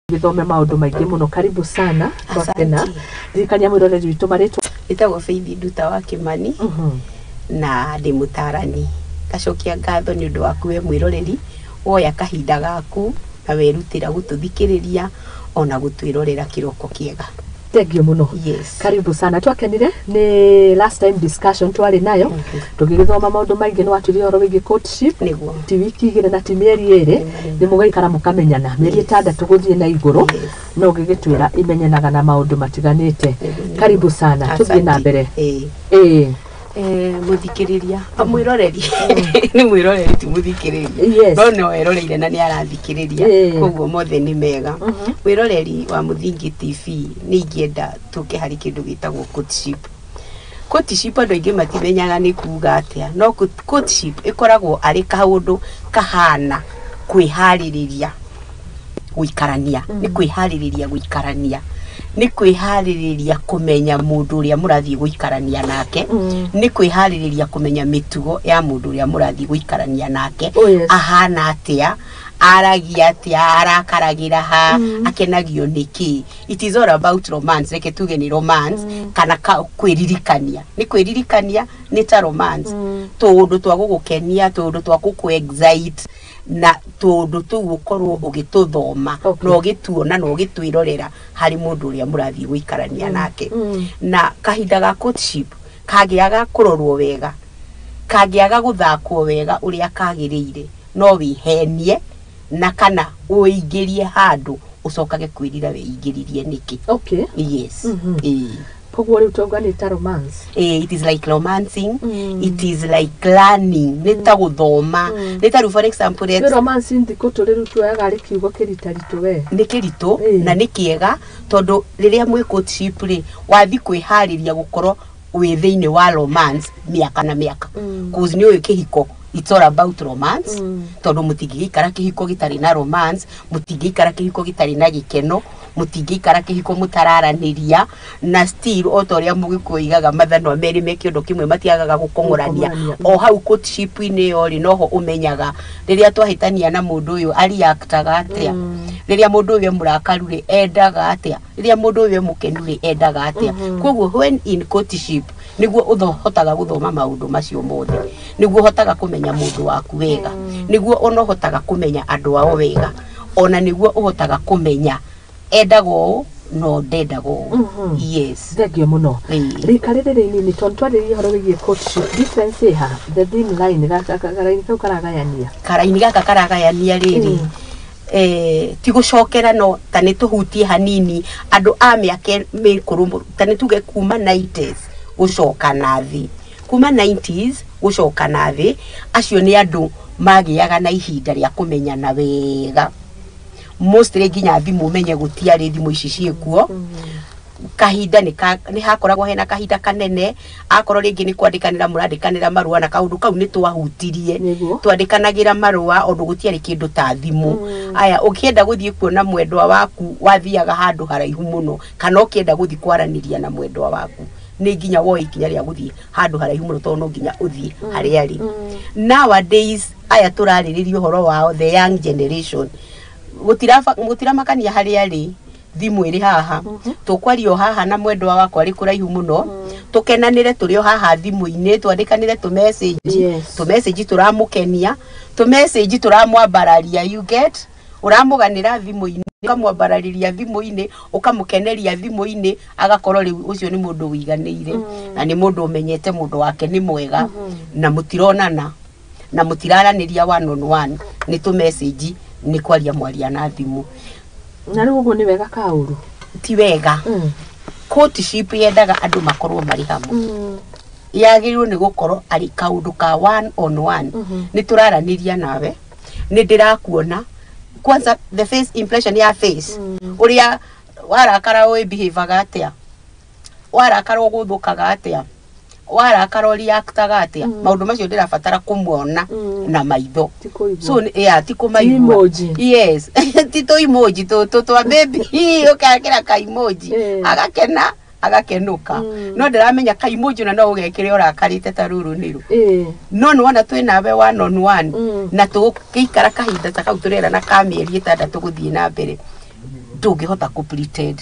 Gĩthome maũndũ maingĩ mũno. Karibu sana, twakena. Asante. Ririkania mwĩroreri witũ marĩtwa. Ĩtagwo Faith Nduta wa Kimani na ndĩ mũtarani. Ngacokia ngatho nĩ ũndũ waku we mwĩroreri, woya kahinda gaku na werutĩra gũtũthikĩrĩria ona gũtwĩrorera. Kĩroko kĩega. Thank you mũno. Yes. Karibu sana. Twakenire nĩ last time discussion twarĩ nayo, tũgĩgĩthoma maũndũ maingĩ. Nĩ watuire ũhoro wĩgiĩ courtship. Nĩguo. Ti wiki 2 na ti mĩeri 2, nĩ mũgaikara mũkamenyana mĩeri 6 gũthiĩ na igũrũ. No ũgĩgĩtwĩra imenyanaga na maũndũ matiganĩte. Karibu sana, tũthiĩ na Asante. mbere. Ĩĩ. Ĩĩ. Mũthikĩrĩria, mwĩroreri, nĩ mwĩroreri ti mũthikĩrĩria. No no eroreire na nĩ arathikĩrĩria. Koguo mothe nĩ mega. Mwĩroreri wa Mũthingi TV, nĩ ingĩenda tũke harĩ kĩndũ gĩtagwo courtship. Courtship andũ aingĩ matimenyaga nĩ kuga atĩa, no courtship ĩkoragwo arĩ kaũndũ kahana kwĩharĩrĩria gũikarania. Nĩ kwĩharĩrĩria gũikarania, nĩ kwĩharĩrĩria kũmenya mũndũ ũrĩa mũrathiĩ gũikarania nake, nĩ kwĩharĩrĩria kũmenya mĩtugo ya mũndũ ũrĩa mũrathiĩ gũikarania nake. Oh, yes. Ahana atĩa, aragia atĩa, arakaragĩra ha, akenagio nĩ kĩ. It is all about romance. Reke tuge nĩ romance kana kwĩririkania, nĩ kwĩririkania, nĩ ta romance, tũũndũ twa gũgũkenia, tũũndũ twa gũkũ excite, na tũũndũ tũu ũkorwo ũgĩtũthoma na ũgĩtuona na ũgĩtwĩrorera harĩ mũndũ ũrĩa mũrathiĩ gũikarania nake. Na kahinda ga courtship kangĩaga kũrorwo wega, kangĩaga gũthakwo wega ũrĩa kagĩrĩire, no wĩhenie na kana ũingĩrie handũ ũcokage kwĩrira wĩingĩririe nĩkĩ. Yes. Ĩĩ. Koguo rĩu twauga nĩ ta romance. It is like romancing. It is like learning, nĩ ta gũthoma, nĩ ta rĩu, for example, Nĩ romance. Thikũ tũrĩ rĩu tuoyaga arĩ kiugo kĩritaritũ we. Nĩ kĩritũ. Na nĩ kĩega tondũ rĩrĩa mwĩ courtship rĩ, wathi kwĩharĩria gũkorwo wĩ thĩinĩ wa romance mĩaka na mĩaka. Cause nĩ ũĩ kĩhiko, it's all about romance, tondũ mũtingĩgĩikara kĩhiko gĩtarĩ na romance, mũtingĩikara kĩhiko gĩtarĩ na gĩkeno, mũtingĩikara kĩhiko mũtararanĩria. Na still, o ta ũrĩa Mũgĩkũyũ oigaga, mathanwa merĩ me kĩondo kĩmwe matiagaga gũkong'orania. Gũkong'orania. O hau courtship-inĩ ĩyo rĩ, noho ũmenyaga rĩrĩa twahĩtania na mũndũ ũyũ areactaga atĩa, rĩrĩa mũndũ ũyũ e mũrakaru rĩ, endaga atĩa, rĩrĩa mũndũ ũyũ e mũkenu rĩ, endaga atĩa. Koguo when in courtship nĩguo ũhotaga gũthoma maũndũ macio mothe, nĩguo ũhotaga kũmenya mũndũ waku wega, nĩguo ona ũhotaga kũmenya andũ ao wega, ona nĩguo ũhotaga kũmenya endaga ũũ no ndendaga ũũ. Yes. Thank you mũno. Ĩĩ. Rika rĩrĩ rĩnini, tondũ twarĩrĩria ũhoro wĩgiĩ courtship, difference ĩha, the thin line, karaini kau karagayania. Karaini gaka karagayania rĩrĩ, ti gũcokera, no ta nĩ tũhutie hanini. Andũ a mĩaka mĩkũrũ ta nĩ tuge kuma 90s gũcoka na thĩ, kuma 90s gũcoka na thĩ, acio nĩ andũ magĩaga na ihinda rĩa kũmenyana wega. Mostly nginya thimũ ũmenye gũtiarĩ thimũ ici ciĩkuo. Kahinda nĩ hakoragwo hena kahinda kanene, akorwo rĩngĩ nĩ kwandĩkanĩra mũrandĩkanĩra marũa, na kaũndũ kau nĩ twahutirie. Twandĩkanagĩra marũa ũndũ gũtiarĩ kĩndũ ta thimũ. Aya, ũkĩenda gũthiĩ kuona mwendwa waku, wathiaga handũ haraihu mũno, kana ũkĩenda gũthiĩ kwaranĩria na mwendwa waku, nĩ nginya woe ikinya rĩa gũthiĩ handũ haraihu mũno, tondũ no nginya ũthiĩ harĩa arĩ. Nowadays aya tũrarĩrĩria ũhoro wao, the young generation, gũtiramakania harĩa arĩ. Thimũ ĩrĩ haha, tũkwaria o haha na mwendwa wakwa arĩ kũraihu mũno, tũkenanĩre tũrĩ o haha thimũ-inĩ, twandĩkanĩre tũ message, tũ message tũramũkenia, tũ message tũramwambararia. You get, ũramũganĩra thimũ-inĩ, ũkamwambararĩria thimũ-inĩ, ũkamũkeneria thimũ-inĩ, agakorwo rĩu ũcio nĩ mũndũ wĩiganĩire na nĩ mũndũ ũmenyete mũndũ wake nĩ mwega, na mũtironana na mũtiraranĩria one on one, nĩ tũ message, nĩ kwaria mwaria na thimũ. Na rĩu ũguo nĩ wega kaũru? Ti wega. Courtship yendaga andũ makorwo marĩ hamwe. Yagĩrĩirwo nĩ gũkorwo arĩ kaũndũ ka one on one. Nĩ tũraranĩria nawe, nĩ ndĩrakuona kwanza, the face impression ya face, ũrĩa warakara ũĩ behavior atĩa, warakara ũgũthũkaga atĩa, warakara ũreactaga atĩa. Maũndũ macio ndĩrabatara kũmuona na maitho. Ti kũigua. So yeah, ti kũmaigua. Emoji. Yes, ti tũ emoji tũtũ twa baby, ũkekĩra ka emoji, agakena, agakenũka. No ndĩramenya ka emoji ona no ũgekĩre ũrakarĩte ta rũrũ nĩrũ. No nĩ wona twĩ nawe one on one, na tũgĩikara kahinda ta kau tũrerana ka mĩeri 6 gũthiĩ na mbere. Ndũngĩhota kũ pretend.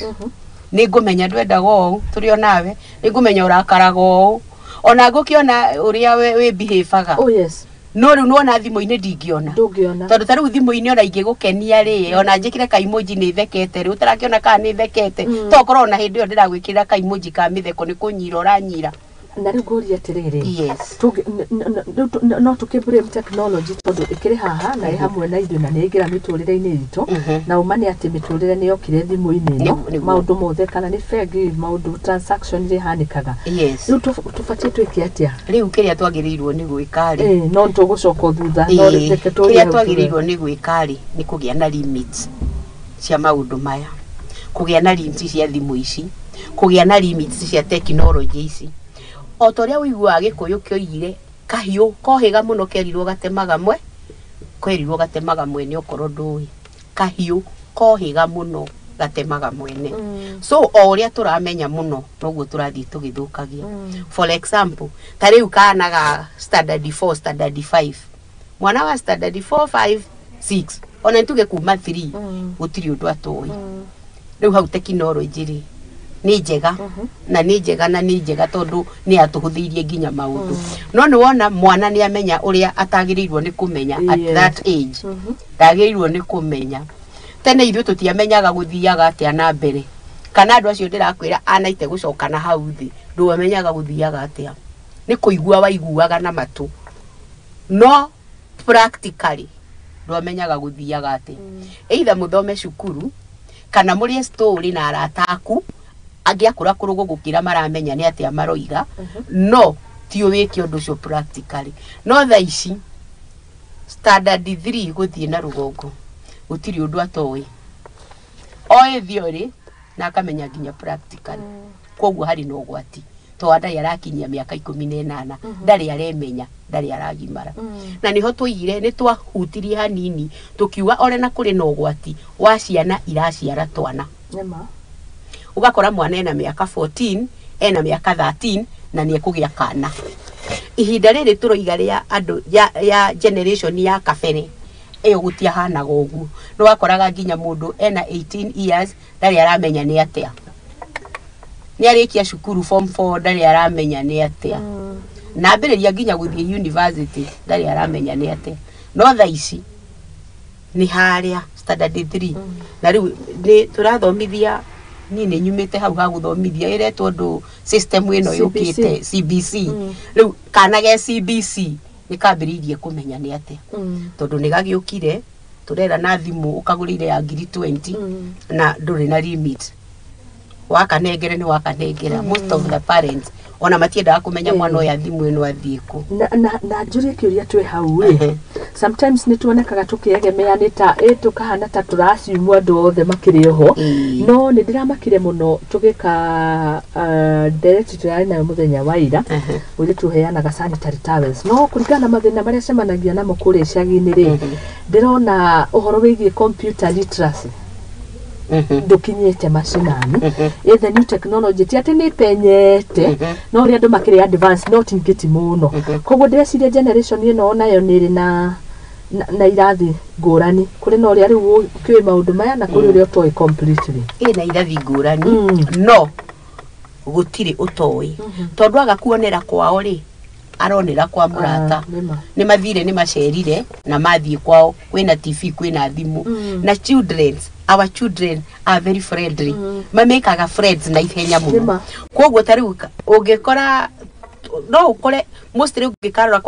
Nĩ ngũmenya ndwendaga ũũ, tũrĩ o nawe, nĩ ngũmenya ũrakaraga ũũ, ona ngũkĩona ũrĩa wĩ behave-aga. Oh yes. No rĩu nĩwona thimũ-inĩ ndingĩona. Ndũngĩona. Tondũ ta rĩu thimũ-inĩ ona ingĩgũkenia rĩ, ona njĩkĩre kaimoji nĩ thekete rĩ, ũtarakĩona kana nĩ thekete, to korwo ona hĩndĩ ĩyo ndĩragwĩkĩrĩra kaimoji ka mĩtheko, nĩ kũnyira ũranyira. Na rĩu ngũria atĩrĩrĩ, Yes. No tũkĩ blame technology, tondũ ĩkĩrĩ haha na ĩ hamwe na ithuĩ na nĩ ĩingĩra mĩtũrĩre-inĩ itũ, na ũma nĩ atĩ mĩtũrĩre nĩ yokire thimũ-inĩ ĩno? Nĩguo. Maũndũ mothe, kana nĩ bengi, maũndũ transaction iria ihanĩkaga. Rĩu tũbatiĩ twĩke atĩa? Rĩu kĩrĩa twagĩrĩirwo nĩ gwĩka rĩ, Ĩ, no tũgũcoka o thutha, no reke tũrie kĩrĩa hau. Twagĩrĩirwo nĩ gwĩka rĩ, nĩ kũgĩa na limits cia maũndũ maya, kũgĩa na limits cia thimũ ici, kũgĩa na limits cia technology ici. O ta ũrĩa ũiguaga Gĩkũyũ kĩoigire, kahiũ kohĩga mũno kerirwo gatemaga mwe, kerirwo gatemaga mwene. Okorwo ndũĩ, kahiũ kohĩga mũno gatemaga mwene. So o ũrĩa tũramenya mũno, noguo tũrathiĩ tũgĩthũkagia. For example, ta rĩu kana ga standard 4, standard 5, mwana wa standard 4, 5, 6, ona nituge kuma 3, gũtirĩ ũndũ atoĩ. Rĩu hau technology rĩ, nĩ njega na nĩ njega na nĩ njega, tondũ nĩ yatũhũthĩirie nginya maũndũ, no nĩ wona mwana nĩ amenya ũrĩa atagĩrĩirwo nĩ kũmenya at that age. Ndagĩrĩirwo nĩ kũmenya. Tene ithuĩ tũtiamenyaga gũthiaga atĩa na mbere, kana andũ acio ndĩrakwĩra anaite gũcoka na hau thĩ, ndũamenyaga gũthiaga atĩa, nĩ kũigua waiguaga na matũ, no practically ndwamenyaga gũthiaga atĩa. Either mũthome cukuru kana mũrĩe story na arata aku angĩ akũra kũrũ gũgũkĩra, maramenya nĩ atĩa maroiga, no ti ũwĩke ũndũ ũcio practically. No thaa ici standard 3 gũthiĩ na rũgongo gũtirĩ ũndũ atoĩ, oĩ theory na akamenya nginya practically. Koguo harĩ na ũgwati, tondũ ndarĩ arakinyia mĩaka 18, ndarĩ aremenya, ndarĩ aragimara. Na nĩho tũigire, nĩ twahutirie hanini tũkiuga ore na kũrĩ na ũgwati wa ciana iraciara twana. Nĩma. Ũgakora mwana ena mĩaka 14, ena mĩaka 13, na nĩ ekũgĩa kana. Ihinda rĩrĩ tũroiga rĩa andũ ya generation ya kabere ĩyo, gũtiahanaga ũguo. Nĩ wakoraga nginya mũndũ ena 18 years ndarĩ aramenya nĩ atĩa, nĩ arĩkia cukuru form 4, ndarĩ aramenya nĩ atĩa, na ambĩrĩria nginya gũthiĩ university, ndarĩ aramenya nĩ atĩa. No thaa ici nĩ harĩa standard 3, na rĩu nĩ tũrathomithia. Niĩ nĩ nyumĩte hau ha gũthomithia, ĩretwo ũndũ system ĩno CBC. Yũkĩte CBC. Rĩu kana ge CBC nĩ kambĩrĩirie kũmenya nĩ atĩa, tondũ nĩ gagĩũkire tũrera na thimũ ũkagũrĩire ya ngiri 20, na ndũrĩ na limit, wakanengere nĩ wakanengera. Most of the parents ona matiendaga kũmenya mwana ũyũ thimũ ĩno athiĩ kũ. Na njũrie kĩũria twĩ hau ĩ, sometimes nĩ tuonekaga tũkĩegemea, nĩ ta ĩ tũkahana ta tũraciumwo andũ othe makĩrĩ oho. No nĩ ndĩramakire mũno tũgĩka ndereti tũrarĩ nayo mũthenya wa ira, mũirĩtu ũheanaga sanitary towels, no kũringana na mathĩna marĩa acemanagia namo kũrĩa icagi-inĩ rĩ, ndĩrona ũhoro wĩgiĩ computer literacy ndũkinyĩte macinani. Ĩ the new technology ti atĩ nĩ penyete, no ũrĩa andũ makĩrĩ advance no tingĩti mũno. Koguo ndĩreciria generation ĩno onayo nĩ ĩrĩ na irathi ngũrani, kũrĩ na ũrĩa rĩu ũkĩũĩ maũndũ maya na kũrĩ ũrĩa ũtoĩ completely. Ĩna irathi ngũrani, no gũtirĩ ũtoĩ, tondũ aga kuonera kwao rĩ, aronera kwa mũrata. Ah, nĩma. Nĩ mathire, nĩ macerire na mathiĩ kwao kwĩna TV, kwĩna thimũ. Na children, our children are very friendly, mamĩkaga friends na ihenya mũno. Koguo ta rĩu ũngĩkora, no ũkore mostly ũngĩkarora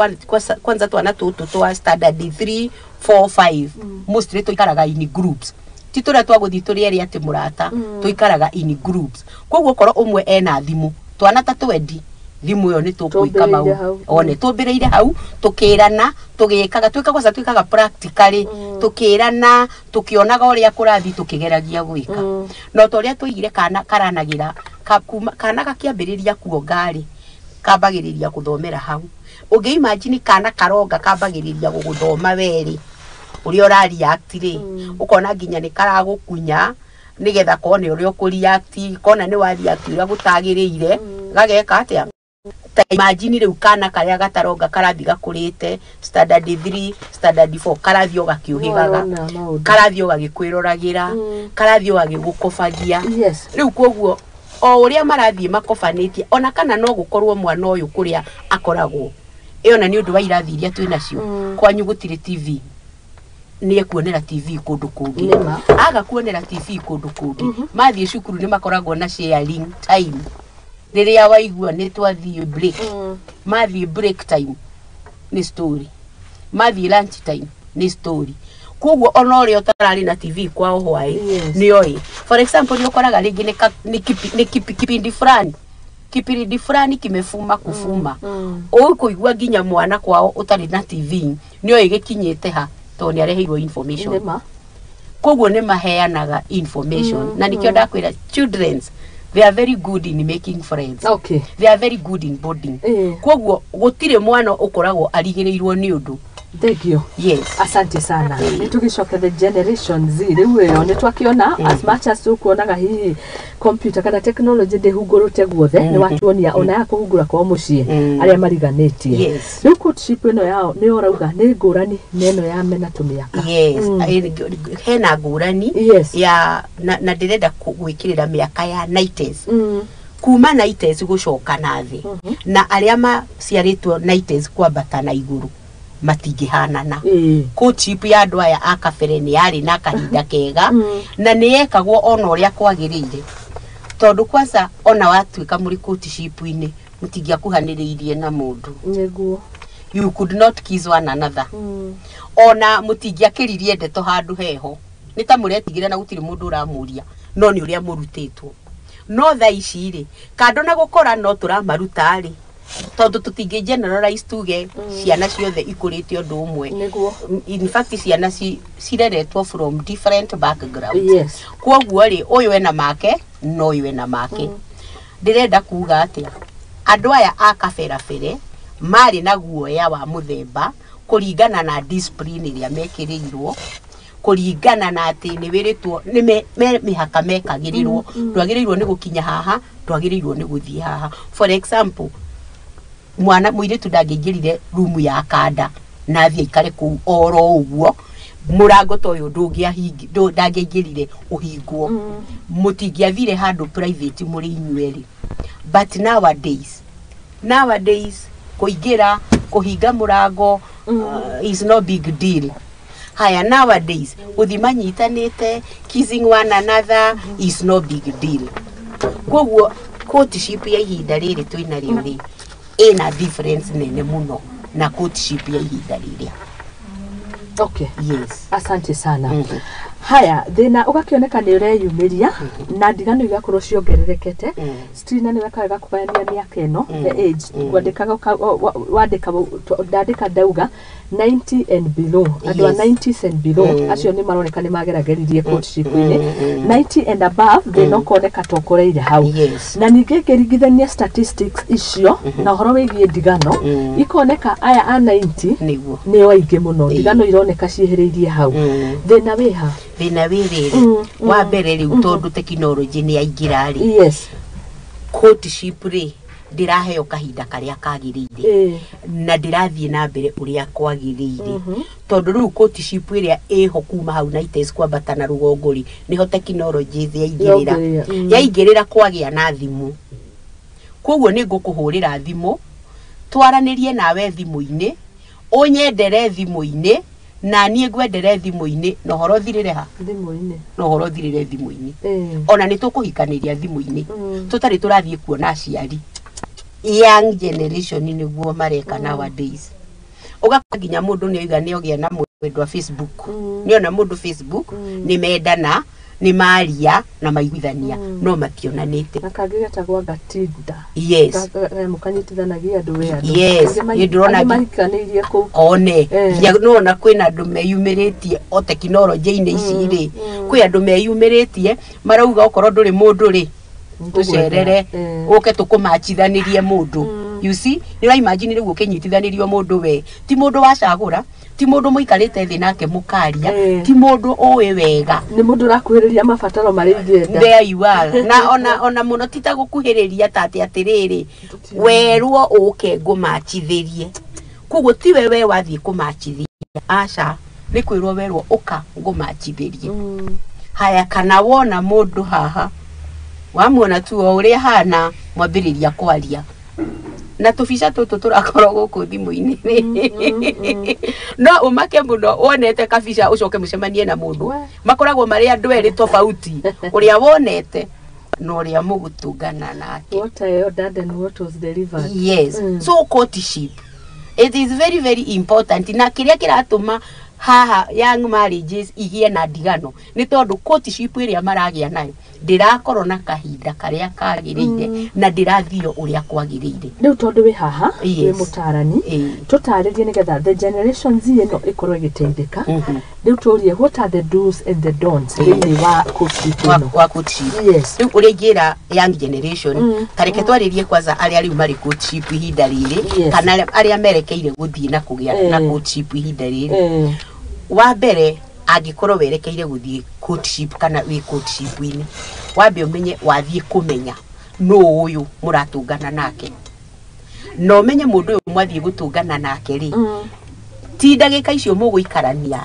kwanza twana tũtũ twa standard 3, 4, 5, mostly tũikaraga in groups, ti tũrĩa twa gũthiĩ tũrĩ erĩ atĩ mũrata, tũikaraga in groups. Koguo korwo ũmwe ena thimũ, twana ta twendi thimũ ĩyo nĩ tũkũika Tũmbĩrĩire mau hau. One tũmbĩrĩire hau, tũkĩrana, tũgĩkaga, twĩka kwanza twĩkaga practically, tũkĩrana, tũkĩonaga ũrĩa kũrathiĩ, tũkĩgeragia gwĩka. No ta ũrĩa tũigire, kana karanagĩra kuma kana gakĩambĩrĩria kuonga rĩ, kambagĩrĩria gũthomera hau. Ũngĩ imagine kana karonga kambagĩrĩria gũgũthoma werĩ ũrĩa ũra react rĩ, ũkona nginya nĩ karagũkunya nĩgetha kone ũrĩa ũkũ react, kona nĩ wa react ũrĩa gũtagĩrĩire, gageka atĩa. Ta imagine rĩu kana karĩa gataronga karathi gakũrĩte standard 3, standard 4, karathiĩ o gakiũhĩgaga, Nĩwarona maũndũ. Karathiĩ o gagĩkwĩroragĩra, karathiĩ o gagĩgũkobagia. Rĩu koguo o ũrĩa marathiĩ makobanĩtie, ona kana no gũkorwo mwana ũyũ kũrĩa akoragwo ĩyo na nĩ ũndũ wa irathi iria twĩ nacio, kwanyu gũtirĩ TV, nĩ ekuonera TV kũndũ kũngĩ. Nĩma. Aga kuonera TV kũndũ kũngĩ, mathiĩ cukuru nĩ makoragwo na sharing time. Rĩrĩa waigua nĩ twathiĩ break, mathiĩ break time nĩ story, mathiĩ lunch time nĩ story. Koguo ona ũrĩa ũtararĩ na TV kwao hwaĩ, nĩ oĩ, for example, nĩ ũkoraga rĩngĩ nĩ nĩ kipindi fulani, kipindi fulani kimefuma kufuma, ũkũigua nginya mwana kwao ũtarĩ na TV nĩ oĩ gĩkinyĩte ha, tondũ nĩ areheirwo information. Koguo nĩ maheanaga information, na nĩkĩo ndakwĩra childrens, they are very good in making friends. They are very good in bonding. Koguo gũtirĩ mwana ũkoragwo arigĩrĩirwo nĩ ũndũ. Thank you. Yes. Asante sana. Nĩ tũgĩcoke the Generation Z rĩu. Ĩyo nĩ twakiona, as much as tũkuonaga hihi computer kana technology ndĩhungũrũte guothe, nĩ watuonia ona ya kũhungũra kwao mũciĩ, arĩa mariganĩtie. Rĩu courtship ĩno yao nĩ ũrauga nĩ ngũrani na ĩno ya mena tũmĩaka. Yes. Hena ngũrani ya na ndĩrenda gwĩkĩrĩra mĩaka ya 90s, kuma 90s gũcoka na thĩ, na arĩa maciarĩtwo 90s kwambata na igũrũ matingĩhanana. Courtship ya andũ aya a kabere nĩ yarĩ na kahinda kega, na nĩ yekagwo ona ũrĩa kwagĩrĩire, tondũ kwanza ona watuĩka mũrĩ courtship-inĩ, mũtingĩakuhanĩrĩirie na mũndũ. You could not kiss one another. Ona mũtingĩakĩririe ndeto handũ heho, nĩ ta mũretigĩra na gũtirĩ mũndũ ũramũria, no nĩ ũrĩa mũrutĩtwo. No thaa ici rĩ, kando na gũkora no tũramaruta rĩ, tondũ tũtingĩ generalize tuge ciana ciothe ikũrĩte ũndũ ũmwe. In fact, ciana cireretwo from different backgrounds. Koguo rĩ, ũyũ ena make na ũyũ ena make. Ndĩrenda kuga atĩa? Andũ aya a kaberabere marĩ na guoya wa mũthemba kũringana na discipline ĩrĩa mekĩrĩirwo, kũringana na atĩ nĩ wĩrĩtwo nĩ me mĩhaka mekagĩrĩrwo, ndwagĩrĩirwo nĩ gũkinya haha, ndwagĩrĩirwo nĩ gũthiĩ haha. For example, mwana mũirĩtu ndangĩingĩrire rumu ya kanda na athiĩ aikare kũu oro ũguo. Mũrango ta ũyũ ndangĩaingĩrire ũhingwo, mũtingĩathire handũ private mũrĩ inyuerĩ. But nowadays kũingĩra, kũhinga mũrango is no big deal. Haya, nowadays gũthiĩ manyitanĩte, kissing one another is no big deal. Koguo courtship ya ihinda rĩrĩ twĩna rĩo rĩ, ĩna difference nene mũno na courtship ya ihinda rĩrĩa. Yes. Asante sana. Haya, thĩna ũgakĩoneka nĩ ũreyumĩria na ndigano igakorwo ciongererekete. Strina nĩ weka wega kũgayania mĩaka ĩno, the age. Wandĩkaga wandĩka, ndandĩka ndauga 90 and below, andũ a 90s and below, acio nĩ maroneka nĩ magerageririe courtship-inĩ. 90 and above, thĩna ũkoneka ta ũkoreire hau. Na ningĩ ngĩringithania statistics icio na ũhoro wĩgiĩ ndigano, ikoneka aya a 90 nĩo aingĩ mũno. Ndigano ironeka ciĩhĩrĩirie hau. Thĩna wĩ ha? Thĩna wĩ rĩrĩ, wa mbere rĩu, tondũ tekinoronjĩ nĩ yaingĩra rĩ, courtship rĩ, ndĩraheo kahinda karĩa kagĩrĩire, na ndĩrathiĩ na mbere ũrĩa kwagĩrĩire, tondũ rĩu courtship ĩrĩa ĩho kuma hau 90s kwambata na rũgongo rĩ, nĩho tekinoronjĩ yaingĩrĩra. Yaingĩrĩra. Yaingĩrĩra kwagĩa na thimũ, koguo nĩ ngũkũhũrĩra thimũ, twaranĩrie nawe thimũ-inĩ, ũnyendere thimũ-inĩ na niĩ ngwendere thimũ-inĩ, na ũhoro ũthirĩre ha? Thimũ-inĩ. Na ũhoro ũthirĩre thimũ-inĩ. Ona nĩ tũkũhikanĩria thimũ-inĩ, tũtarĩ tũrathiĩ kuona aciari. Young generation nĩguo mareka nowadays. Ũgakora nginya mũndũ nĩ oiga nĩ ogĩa na mwendwa Facebook, nĩ ona mũndũ Facebook, nĩ mendana, nĩ maria na maiguithania, no mationanĩte. Na kangĩ getagwo anga Tinder. Mũkanyitithanagia andũ we andũ. Yes, Angĩ nĩ ndĩrona angĩ mahikanĩirie kũu. One nginya nona kwĩna andũ meyumĩrĩtie o tekinoronjĩ-inĩ ici rĩ, kwĩ andũ meyumĩrĩtie marauga okorwo ndũrĩ mũndũ rĩ, tũcerere, ũke tũkũmachithanĩrie mũndũ. You see, nĩ ũra imagine rĩu ũkĩnyitithanĩrio mũndũ, we ti mũndũ wacagũra, Ti mũndũ mũikarĩte thĩ nake mũkaria, ti mũndũ ũĩ wega, nĩ mũndũ ũrakuhĩrĩria mabataro marĩa ingĩenda. There you are. Na ona mũno ti ta gũkuhĩrĩria ta atĩ atĩrĩrĩ, werwo ũke ngũmachithĩrie, koguo tiwe we wathiĩ kũmachithia, aca, nĩ kwĩrwo werwo ũka ngũmachithĩrie. Haya, kana wona mũndũ haha, wamuona tu o ũrĩa hana, mwambĩrĩria kwaria na tũbica tũtũ tũrakorwo gũkũ thimũ-inĩ, no ũmake mũno wonete kabica ũcoke mũcemanie na mũndũ, makoragwo marĩ andũ erĩ tofauti, ũrĩa wonete na ũrĩa mũgũtũngana nake. What I ordered and what was delivered. Yes. So courtship, it is very very important, na kĩrĩa kĩratũma haha young marriages igĩe na ndigano nĩ tondũ courtship ĩrĩa maragĩa nayo ndĩrakorwo na kahinda karĩa kagĩrĩire na ndĩrathio ũrĩa kwagĩrĩire. Rĩu tondũ wĩ haha, wĩ mũtarani, tũtarĩrie nĩgetha the generation Z ĩno ĩkorwo ĩgĩteithĩka. Rĩu tũrie, what are the do's and the don'ts thĩinĩ wa courtship ĩno? Wa courtship? Yes. Rĩu ũrĩa ingĩra young generation, ta reke twarĩrie kwanza arĩa rĩu marĩ courtship ihinda rĩrĩ, kana arĩa merekeire gũthiĩ na kũgĩa na courtship ihinda rĩrĩ. Wa mbere, angĩkorwo werekeire gũthiĩ courtship kana wĩ courtship-inĩ, wambe ũmenye wathiĩ kũmenya nũ ũyũ mũratũngana nake, na ũmenye mũndũ ũyũ mwathiĩ gũtũngana nake rĩ, ti ndagĩka icio mũgũikarania.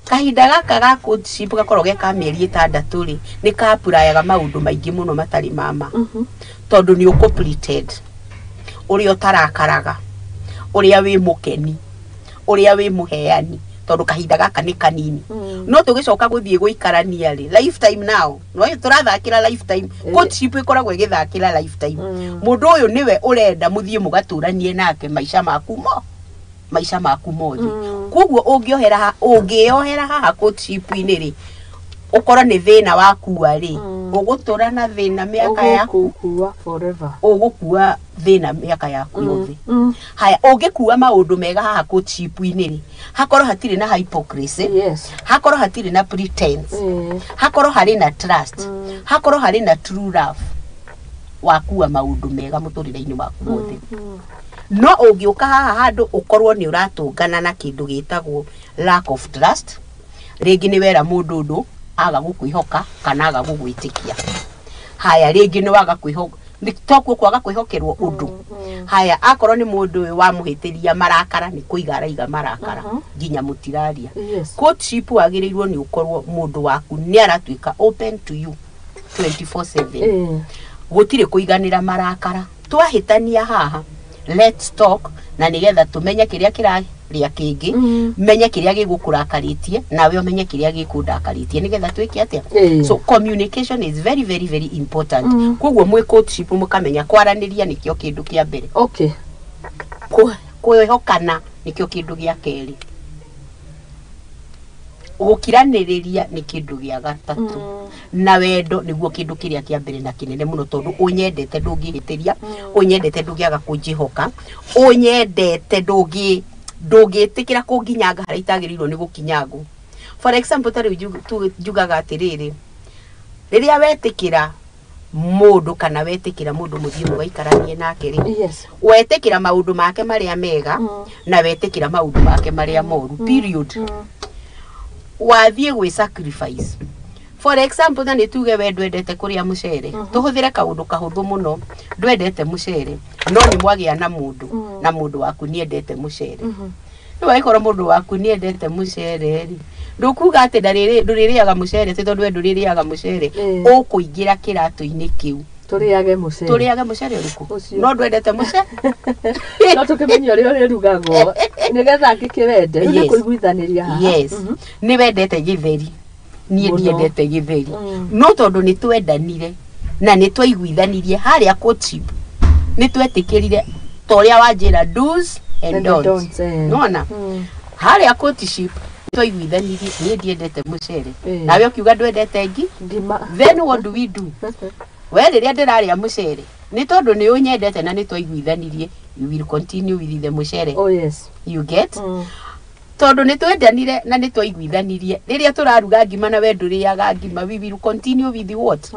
Kahinda gaka ga courtship gakorwo ge ka mĩeri 6 rĩ, nĩ kapurayaga maũndũ maingĩ mũno matarĩ mama, tondũ nĩ ũkũ pretend ũrĩa ũtarakaraga, ũrĩa wĩ mũkeni, ũrĩa wĩ mũheani, tondũ kahinda gaka nĩ kanini. No tũgĩcoka gũthiĩ gũikarania rĩ, lifetime now, no tũrathakĩra lifetime. Courtship ĩkoragwo ĩgĩthakĩra lifetime. Mũndũ ũyũ nĩwe ũrenda mũthiĩ mũgatũranie nake maica maku mo, maica maku mothe. Koguo ũngĩohera haha courtship-inĩ rĩ, ũkorwo nĩ thĩna wakua rĩ, ũgũtũra na thĩna mĩaka yaku, ũgũkua forever, ũgũkua thĩna mĩaka yaku yothe. Haya, ũngĩkua maũndũ mega haha courtship-inĩ rĩ, hakorwo hatirĩ na hypocrisy, hakorwo hatirĩ na pretense, hakorwo harĩ na trust, hakorwo harĩ na true love, wakua maũndũ mega mũtũrĩre-inĩ waku wothe. No ũngĩũka haha handũ ũkorwo nĩ ũratũngana na kĩndũ gĩtagwo lack of trust, rĩngĩ nĩ wera mũndũ ũndũ aga gũkwĩhoka kana aga gũgwĩtĩkia. Haya, rĩngĩ nĩ waga kwĩhoka, nĩ tokuo kwaga kwĩhokerwo ũndũ. Haya, akorwo nĩ mũndũ ũyũ wamũhĩtĩria marakara, nĩ kũiga araiga marakara nginya mũtiraria. Courtship wagĩrĩirwo nĩ ũkorwo mũndũ waku nĩ aratuĩka open to you 24/7. Gũtirĩ kũiganĩra marakara. Twahĩtania haha, let's talk, na nĩgetha tũmenye kĩrĩa kĩrarĩa kĩngĩ, menye kĩrĩa gĩgũkũrakarĩtie, nawe ũmenye kĩrĩa gĩkũndakarĩtie, nĩgetha twĩke atĩa. So communication is very very very important. Koguo mwĩ courtship mũkamenya kwaranĩria nĩkĩo kĩndũ kĩa mbere. Okay. Kwĩhokana nĩkĩo kĩndũ gĩa kerĩ. Gũkiranĩrĩria nĩ kĩndũ gĩa gatatũ. Na wendo nĩguo kĩndũ kĩrĩa kĩa mbere na kĩnene mũno, tondũ ũnyendete ndũngĩhĩtĩria, ũnyendete ndũngĩaga kũnjĩhoka, ũnyendete ndũngĩtĩkĩra kũnginyanga harĩa itagĩrĩirwo nĩ gũkinyangwo. For example, ta rĩu njugaga atĩrĩrĩ, rĩrĩa wetĩkĩra mũndũ kana wetĩkĩra mũndũ mũthiĩ mũgaikaranie nake rĩ, wetĩkĩra maũndũ make marĩa mega na wetĩkĩra maũndũ make marĩa moru, period. Wathiĩ gwĩ sacrifice. For example, na nĩ tuge we ndwendete kũrĩa mũcere, tũhũthĩre kaũndũ kahũthũ mũno, ndwendete mũcere, no nĩ mwagĩa na mũndũ, na mũndũ waku nĩendete mũcere. Rĩu angĩkorwo mũndũ waku nĩendete mũcere rĩ, ndũkuga atĩ ndũrĩrĩaga mũcere tĩ tondũ we ndũrĩrĩaga mũcere, ũkũingĩra kĩratũ-inĩ kĩu. Tũrĩage mũcere. Tũrĩage mũcere ũrĩkũ? No ndwendete mũcere? No tũkĩmenye ũrĩa ũrĩrugagwo nĩgetha ngĩkĩwende. Rĩu nĩ kũiguithanĩria haha. Yes. Nĩ wendete gĩtheri. Niĩ ndiendete gĩtheri. No tondũ nĩ twendanire na nĩ twaiguithanirie harĩa courtship, nĩ twetĩkĩrire ta ũrĩa wanjĩra do's and don'ts. Nĩwona? Harĩa courtship twaiguithanirie niĩ ndiendete mũcere, nawe ũkiuga ndwendete ngima. Then what do we do? We rĩrĩa ndĩrarĩa mũcere, nĩ tondũ nĩ ũnyendete na nĩ twaiguithanirie, you will continue with the mũcere. Oh yes. You get? Tondũ nĩ twendanire na nĩ twaiguithanirie, rĩrĩa tũraruga ngima na we ndũrĩaga ngima, we will continue with what?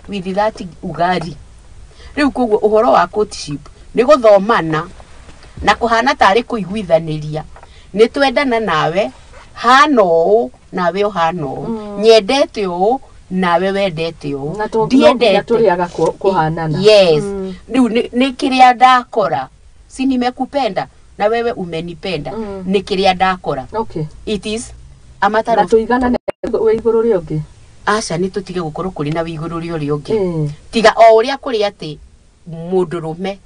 With that ugali. Rĩu koguo ũhoro wa courtship nĩ gũthomana na kũhana tarĩ kũiguithanĩria, Nĩ twendana nawe hana ũũ, nawe ũhana ũũ, nyendete ũũ, nawe wendete ũũ. Na to no nginya tũrĩaga kũhanana. Yes. Rĩu nĩ kĩrĩa ndakora, si nimekupenda na wewe umenipenda, nĩ kĩrĩa ndakora. It is a matter Na of tũiganane wĩ igũrũ rĩa ũngĩ. Aca, nĩ tũtige gũkorwo kũrĩ na wĩ igũrũ rĩa ũrĩa ũngĩ. Tiga o ũrĩa kũrĩ atĩ mũndũrũme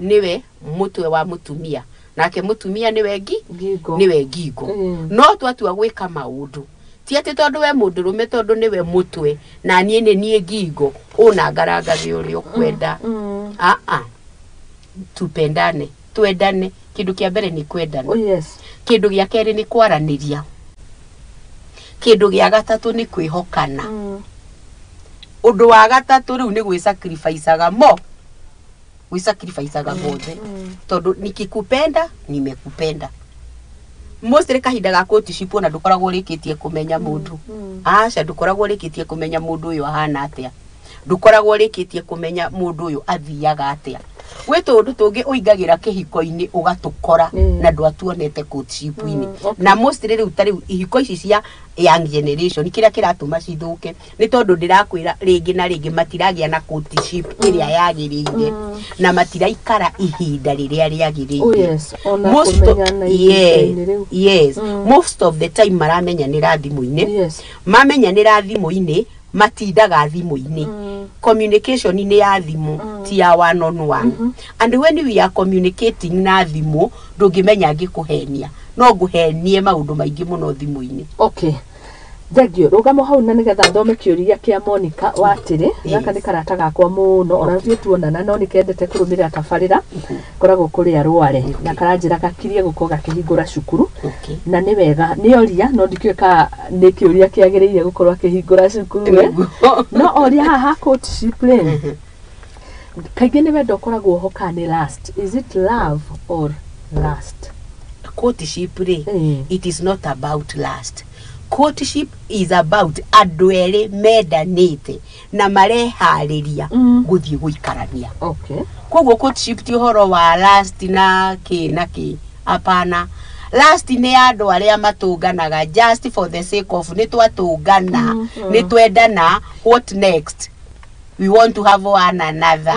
nĩwe mũtwe wa mũtumia, nake mũtumia nĩwe Ngingo. Nĩwe ngingo. No twatua gwĩka maũndũ, ti atĩ tondũ we mũndũrũme, tondũ nĩwe mũtwe na niĩ nĩ niĩ ngingo, ũnangarangathe ũrĩa ũkwenda. Aa, tupendane, twendane. Kĩndũ kĩa mbere nĩ kwendana. Oh yes. Kĩndũ gĩa kerĩ nĩ kwaranĩria. Kĩndũ gĩa gatatũ nĩ kwĩhokana. Ũndũ wa gatatũ rĩu nĩ gwĩsacrificaga mo, gwĩsacrificaga mothe, tondũ nikikupenda nimekupenda. Mostly kahinda ga courtship ona ndũkoragwo ũrĩkĩtie kũmenya mũndũ. Aca, ndũkoragwo ũrĩkĩtie kũmenya mũndũ ũyũ ahana atĩa, ndũkoragwo ũrĩkĩtie kũmenya mũndũ ũyũ athiaga atĩa. Gwĩ tũũndũ tũngĩ ũingagĩra kĩhiko-inĩ ũgatũkora na ndwatuonete courtship-inĩ. Na mostly rĩu ta rĩu ihiko ici cia young generation, kĩrĩa kĩratũma cithũke nĩ tondũ ndĩrakwĩra rĩngĩ na rĩngĩ matiragĩa na courtship ĩrĩa yagĩrĩire, na matiraikara ihinda rĩrĩa rĩagĩrĩire. Oh yes, ona kũmenyana ihinda-inĩ rĩu. Yes. Most of the time maramenyanĩra thimũ-inĩ. Mamenyanĩra thimũ-inĩ, matindaga thimũ-inĩ. Communication nĩ ya thimũ, ti ya one on one. And when we are communicating na thimũ, ndũngĩmenya ngĩkũhenia, no ngũhenie maũndũ maingĩ mũno thimũ-inĩ. Okay, thengio. Rũgamo hau na nĩgetha thome kĩũria kĩa Monica wa atĩrĩ. Gaka nĩ karata gakwa mũno, ona tũthiĩ tuonana, no nĩ kendete kũrũmĩrĩra tabarĩra. Koragwo kũrĩa Rware na karanjĩra gakirie gũkorwo gakĩhingũra cukuru. Na nĩ wega nĩ oria, no ndikĩũĩ kana nĩ kĩũria kĩagĩrĩire gũkorwo akĩhingũra cukuru we. No oria haha, courtship rĩ, kaingĩ nĩ wendo ũkoragwo ho kana nĩ lust? Is it love or lust? Courtship rĩ, it is not about lust. Courtship is about andũ erĩ mendanĩte na mareharĩria gũthiĩ gũikarania. Koguo courtship ti ũhoro wa lust na kĩ na kĩ, hapana. Lust nĩ andũ arĩa matũnganaga just for the sake of nĩ twatũngana, nĩ twendana, what next? We want to have one another.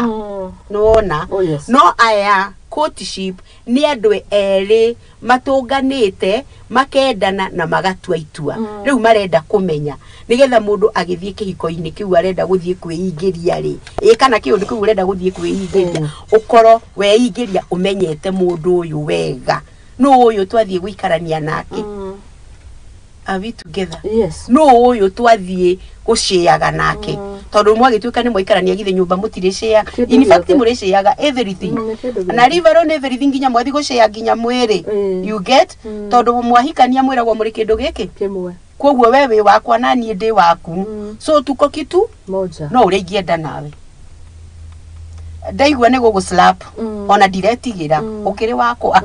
Nĩwona? Oh, yes. No aya courtship nĩ andũ erĩ matũnganĩte, makendana na magatua itua. Rĩu marenda kũmenya nĩgetha mũndũ agĩthiĩ kĩhiko-inĩ kĩu arenda gũthiĩ kwĩingĩria rĩ, ĩ kana kĩũndũ kĩu ũrenda gũthiĩ kwĩingĩria, ũkorwo weingĩria ũmenyete mũndũ ũyũ wega, nũ ũyũ twathiĩ gũikarania nake. Are we together? Yes. Nũ ũyũ twathiĩ gũcĩaga nake? Tondũ mwagĩtuĩka nĩ mwaikarania, githĩ nyũmba mũtirĩ share? Kĩndũ In fact, gĩothe. mũrĩcĩaga everything. Nĩ kĩndũ Na gĩothe. leave alone everything, nginya mwathi gũcĩa nginya mwĩrĩ. You get? Tondũ mwahikania mwĩragwo mũrĩ kĩndũ gĩkĩ kĩmwe. Koguo we wĩ wakwa na niĩ ndĩ waku. So tuko kitu moja. No ũrĩa ingĩenda nawe, ndaigua nĩ gũgũ slap, ona ndiretigĩra. Ũkĩrĩ wakwa.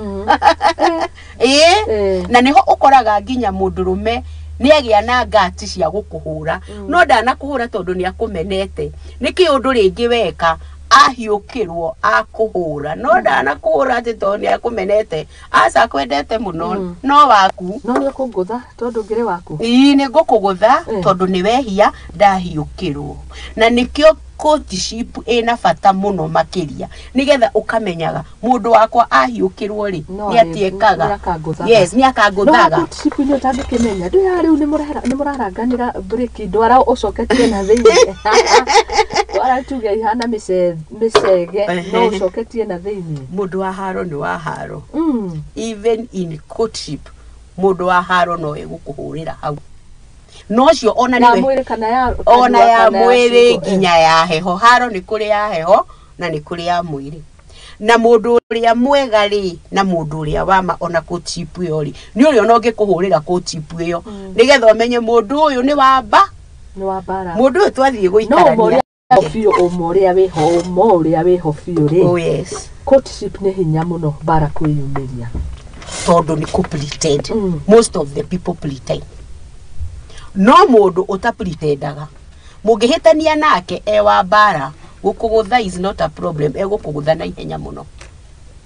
Ĩĩ. Na nĩho ũkoraga nginya mũndũrũme nĩ agĩa na ngati cia gũkũhũra, no ndanakũhũra tondũ nĩ akũmenete. Nĩ kĩũndũ rĩngĩ weka ahiũkĩrwo akũhũra, no ndanakũhũra atĩ tondũ nĩ akũmenete. Aca, akwendete mũno. No waku. No nĩ ũkũngũtha tondũ ngĩrĩ waku. Ii, nĩ ngũkũgũtha tondũ nĩ wehia, ndahiũkĩrwo. Na nĩkĩo courtship ĩna bata mũno makĩria, nĩgetha ũkamenyaga mũndũ wakwa ahiũkĩrwo rĩ, No nĩ atiekaga. nĩ akangũthaga. Yes, nĩ No akangũthaga. Courtship-inĩ ũtangĩkĩmenya ndũ ya rĩu nĩ mũraranganĩra breki, ndwara ũcoketie na thĩinĩ, ndwara tuge ihana mĩcege, no ũcoketie na thĩinĩ. Mũndũ wa haro nĩ wa haro. Even in courtship, mũndũ wa haro no egũkũhũrĩra hau, no cio ona ya nĩwe mwĩrĩ kana ya ona kanua ya kana mwĩrĩ ciugo, eh. Nginya ya heho. Haro nĩ kũrĩ ya heho na nĩ kũrĩ ya mwĩrĩ. Na mũndũ ũrĩa mwega rĩ, na mũndũ ũrĩa wama ona courtship ĩyo rĩ, nĩ ũrĩa ona ũngĩkũhũrĩra courtship ĩyo, nĩgetha ũmenye mũndũ ũyũ nĩ wamba Nĩ wa mbara. Mũndũ ũyũ twathiĩ No ũma gũikarania. ũrĩa biũ, ũma ũrĩa wĩho, ũma ũrĩa wĩho biũ rĩ, Oh yes. Courtship nĩ hinya mũno mbara kwĩyumĩria. Tondũ nĩ kũ pretend. Most of the people pretend, no mũndũ ũta pretendaga, mũngĩhĩtania nake e wa mbara, gũkũgũtha is not a problem, egũkũgũtha na ihenya mũno.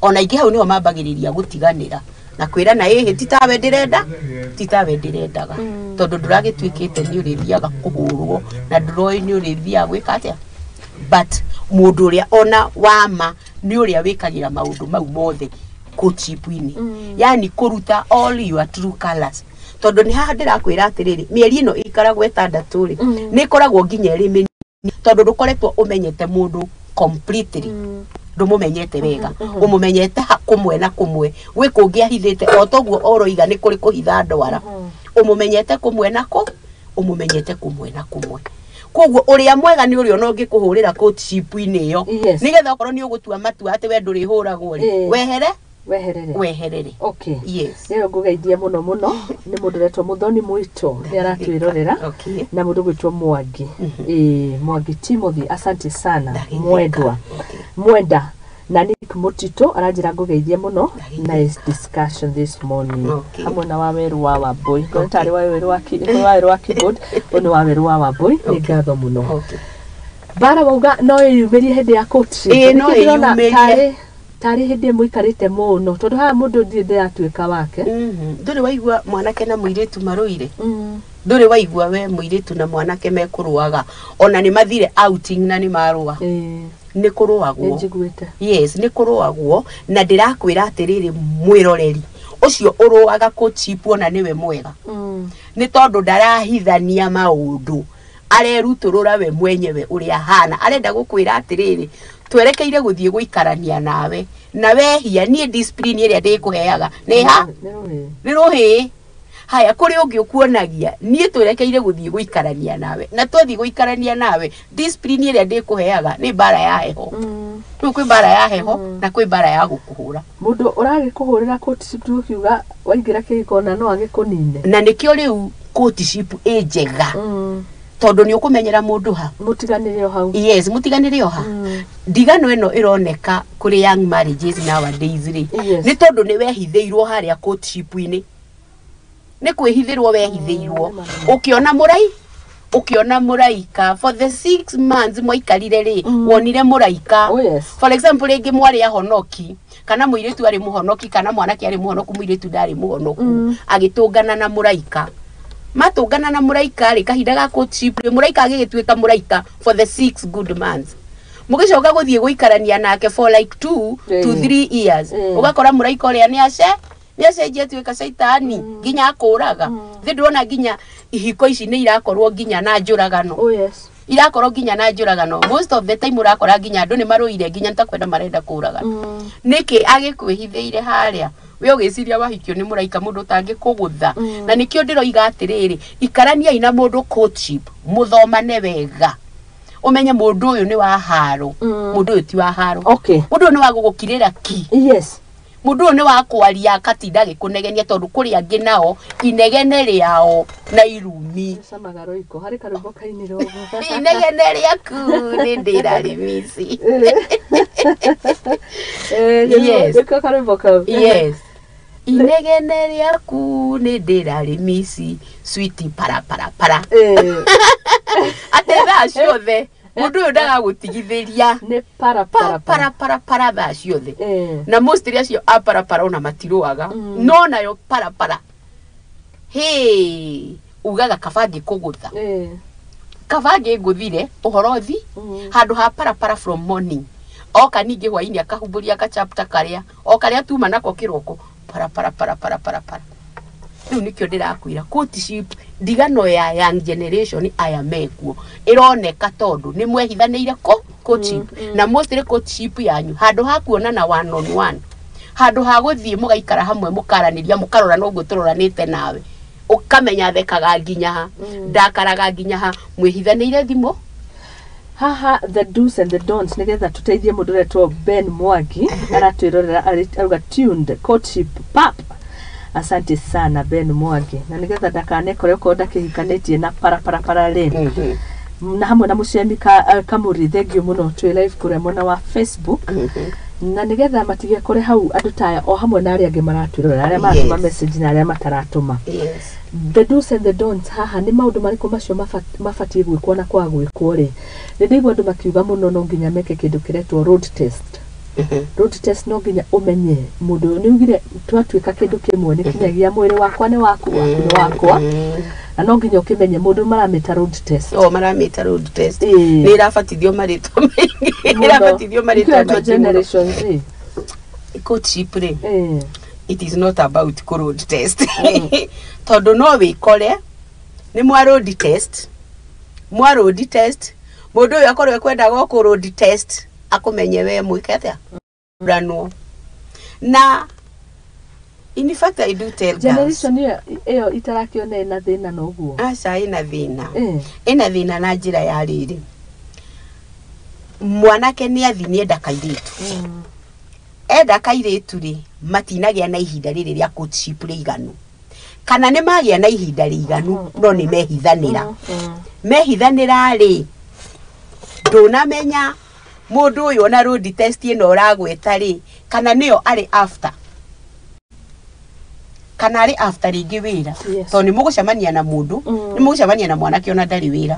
Ona ingĩ hau nĩho mambagĩrĩria gũtiganĩra. Na kwĩrana ĩhĩ ti tawe ndĩrenda, ti tawe ndĩrendaga, tondũ ndũragĩtuĩkĩte nĩ ũrĩthiaga kũhũrwo na ndũroĩ nĩ ũrĩthiaga gwĩka atĩa. But mũndũ ũrĩa ona wama nĩ ũrĩa wĩkagĩra maũndũ mau mothe courtship-inĩ, yani kũruta all your true colors. Tondũ nĩ haha ndĩrakwĩra atĩrĩrĩ, mĩeri ĩno ĩikaragwo 6 rĩ, nĩ ĩkoragwo nginya ĩrĩ mĩnini, tondũ ndũkoretwo ũmenyete mũndũ completely, ndũmũmenyete wega, ũmũmenyete kũmwe na kũmwe, gwĩ kũngĩ ahithĩte, o toguo oroiga nĩ kũrĩ kũhitha ndwara. Ũmũmenyete kũmwe na kũ ũmũmenyete kũmwe na kũmwe. Koguo ũrĩa mwega nĩ ũrĩa ona ũngĩkũhũrĩra courtship-inĩ ĩyo, nĩgetha okorwo nĩ ũgũtua matua atĩ we ndũrĩhũragwo rĩ, wehere. Weherere. Weherere. Okay. Yes. Rĩo ngũgeithia mũno mũno nĩ mũndũ ũretwo Mũthoni Mwito, nĩ aratwĩrorera, na mũndũ gwĩtwo Mwangi, ĩĩ, Mwangi Timothy, asante sana. Ndageithĩka. Mwendwa. Mwenda na Nick Mutito aranjĩra ngũgeithie mũno. Ndageithĩka. Nice discussion this morning. Hamwe na Waweru wa Wambui. Ngona tarĩ Waweru wa Waweru wa keyboard, ũyũ nĩ Waweru wa Wambui. Nĩ ngatho mũno. Bara wauga no ĩyumĩrie hĩndĩ ya courtship. Ĩĩ, no Nĩkĩo ndĩrona ĩyumĩrie. Tarĩ hĩndĩ mũikarĩte mũno, tondũ haha mũndũ ndirĩ ndĩratuĩka wake. Ndũrĩ waigua mwanake na mũirĩtu marũire? Ndũrĩ waigua we mũirĩtu na mwanake mekũrũaga, ona nĩ mathire outing na nĩ marũa? Nĩ kũrũagwo. Nĩ njiguĩte. Yes, nĩ kũrũagwo, na ndĩrakwĩra atĩrĩrĩ, mwĩroreri ũcio ũrũaga courtship ona nĩwe mwega, nĩ tondũ ndarahithania maũndũ, arerutũrũra we mwenyewe ũrĩa ahana. Arenda gũkwĩra atĩrĩrĩ, twerekeire gũthiĩ gũikarania nawe, na wehia niĩ discipline ĩrĩa ndĩkũheaga nĩ ha Nĩ rũhĩ. Nĩ rũhĩ. Haya, kũrĩ ũngĩ ũkuonagia niĩ twerekeire gũthiĩ gũikarania nawe, na twathiĩ gũikarania nawe discipline ĩrĩa ndĩkũheaga nĩ mbara ya heho. Rĩu kwĩ mbara ya heho na kwĩ mbara ya gũkũhũra. Mũndũ ũragĩkũhũrĩra courtship tukiuga waingĩra kĩhiko na no agĩkũnine. Na nĩkĩo rĩu courtship ĩ njega, tondũ nĩ ũkũmenyera mũndũ ha. Mũtiganĩre o hau. Yes, mũtiganĩre o ha. Ndigano ĩno ĩroneka kũrĩ young marriages nowadays rĩ, nĩ tondũ nĩ wehithĩirwo harĩa courtship-inĩ, nĩ kwĩhithĩrwo wehithĩirwo. Ũkĩona mũrai, ũkĩona mũraika for the 6 months mwaikarire rĩ, wonire mũraika. For example, rĩngĩ mwarĩ ahonoki, kana mũirĩtu arĩ mũhonoki, kana mwanake arĩ mũhonoku, mũirĩtu ndarĩ mũhonoku, agĩtũngana na mũraika. Matũngana na mũraika rĩ, kahinda ga courtship rĩ, mũraika agĩgĩtuĩka mũraika for the 6 good months. Mũgĩcoka gũthiĩ gũikarania nake for like 2 to 3 years, ũgakora mũraika ũrĩa nĩ ace nĩ acenjia, atuĩka caitani, nginya akũraga. Thĩ ndĩrona nginya ihiko ici nĩ irakorwo nginya na njũragano. Irakorwo nginya na njũragano. Most of the time ũrakora nginya andũ nĩ marũire, nginya nĩ ta kwenda marenda kũragana. Nĩkĩ? Agĩkwĩhithĩire harĩa, we ũgĩciria wahikio nĩ mũraika, mũndũ ũtangĩkũgũtha. Na nĩkĩo ndĩroiga atĩrĩrĩ, ikaraniai na mũndũ courtship, mũthomane wega, ũmenye mũndũ ũyũ nĩ wa haro, mũndũ ũyũ ti wa haro, mũndũ ũyũ nĩ wa gũgũkirĩra ki, mũndũ ũyũ nĩ wa kwaria akatinda agĩkũnegenia, tondũ kũrĩ angĩ nao inegene rĩao na irumi. Camaga roiko harĩ karwĩmbo kainĩrwo ũguo. Inegene rĩaku nĩ ndĩrarĩmici. Yes. Nĩko karwĩmbo kau. Yes, inegene rĩaku nĩ ndĩrarĩmici, switi para para para. Atĩ thaa ciothe mũndũ ũyũ ndagagũtigithĩria. Nĩ para para. Para para para para thaa ciothe. Na mostly acio a parapara ona matirũaga, no nayo parapara hĩ ugaga kaba ngĩkũgũtha, kaba ngĩngũthire ũhoro thi handũ ha parapara from morning, oka ningĩ hwainĩ akahumbũria gachapter karĩa o karĩa tuma nako kĩroko, para para para para para para. Rĩu nĩkĩo ndĩrakwĩra courtship, ndigano ya young generation aya mekuo ĩroneka tondũ nĩ mwehithanĩire ko courtship, na mostly courtship yanyu handũ ha kuonana one on one, handũ ha gũthiĩ mũgaikara hamwe, mũkaranĩria, mũkarora noguo tũroranĩte nawe, ũkamenya thekaga nginya ha, ndakaraga nginya ha, mwĩhithanĩire thimũ. Haha the do's and the don'ts, nigetha tuteithie mũndũ ũretwo Ben Mwangi aratwĩrorera, auga tuned courtship pap. Asante sana Ben Mwangi, na nigetha ndakanekore okorwo ndakĩhikanĩtie na paraparapara rĩ, na hamwe na mũcemi kamũri, thengiũ mũno. Twĩ live kũrĩa mwena wa Facebook, na nigetha matigekore hau andũ taya o hamwe na arĩa angĩ maratwĩrorera, arĩa maratũma message na arĩa mataratũma. The do's and the don'ts haha nĩ maũndũ marĩkũ macio mabatiĩ gwĩkwo na kwaga gwĩkwo rĩ? Nĩ ndaigua andũ makiuga mũno no nginya meke kĩndũ kĩretwo road test. Road test no nginya ũmenye mũndũ ũyũ. Nĩ ugire twatuĩka kĩndũ kĩmwe, nĩ kinyagia mwĩrĩ wakwa nĩ waku, waku nĩ wakwa, na no nginya ũkĩmenye mũndũ maramĩta road test. O maramĩta road test. Ĩĩ. Nĩ ĩrabatithio marĩtwa maingĩ. Mũno. Ĩrabatithio marĩtwa Nĩkĩo maingĩ mũno. Generation Z. Courtship rĩ, it is not about kũ road test, tondũ no wĩkore nĩ mwa road test, mwa road test, mũndũ ũyũ akorwo ekwendaga o kũ road test akũmenye we mwĩke atĩa ranwo na in fact I do tell girls. Generation ĩyo itarakĩona ĩna thĩna noguo. Aca, ĩna thĩna. Ĩna thĩna na njĩra ya rĩrĩ, mwanake nĩ athi nĩ enda kairĩtu. Enda kairĩtu rĩ, matinagĩa na ihinda rĩrĩ rĩa courtship rĩiganu, kana nĩ magĩa na ihinda rĩiganu no nĩ mehithanĩra. Mehithanĩra rĩ, ndũnamenya mũndũ ũyũ ona road test ĩno ũragweta rĩ, kana nĩyo arĩ after, kana arĩ after rĩngĩ wĩra. Tondũ nĩ mũgũcemania na mũndũ, nĩ mũgũcemania na mwanake ona ndarĩ wĩra,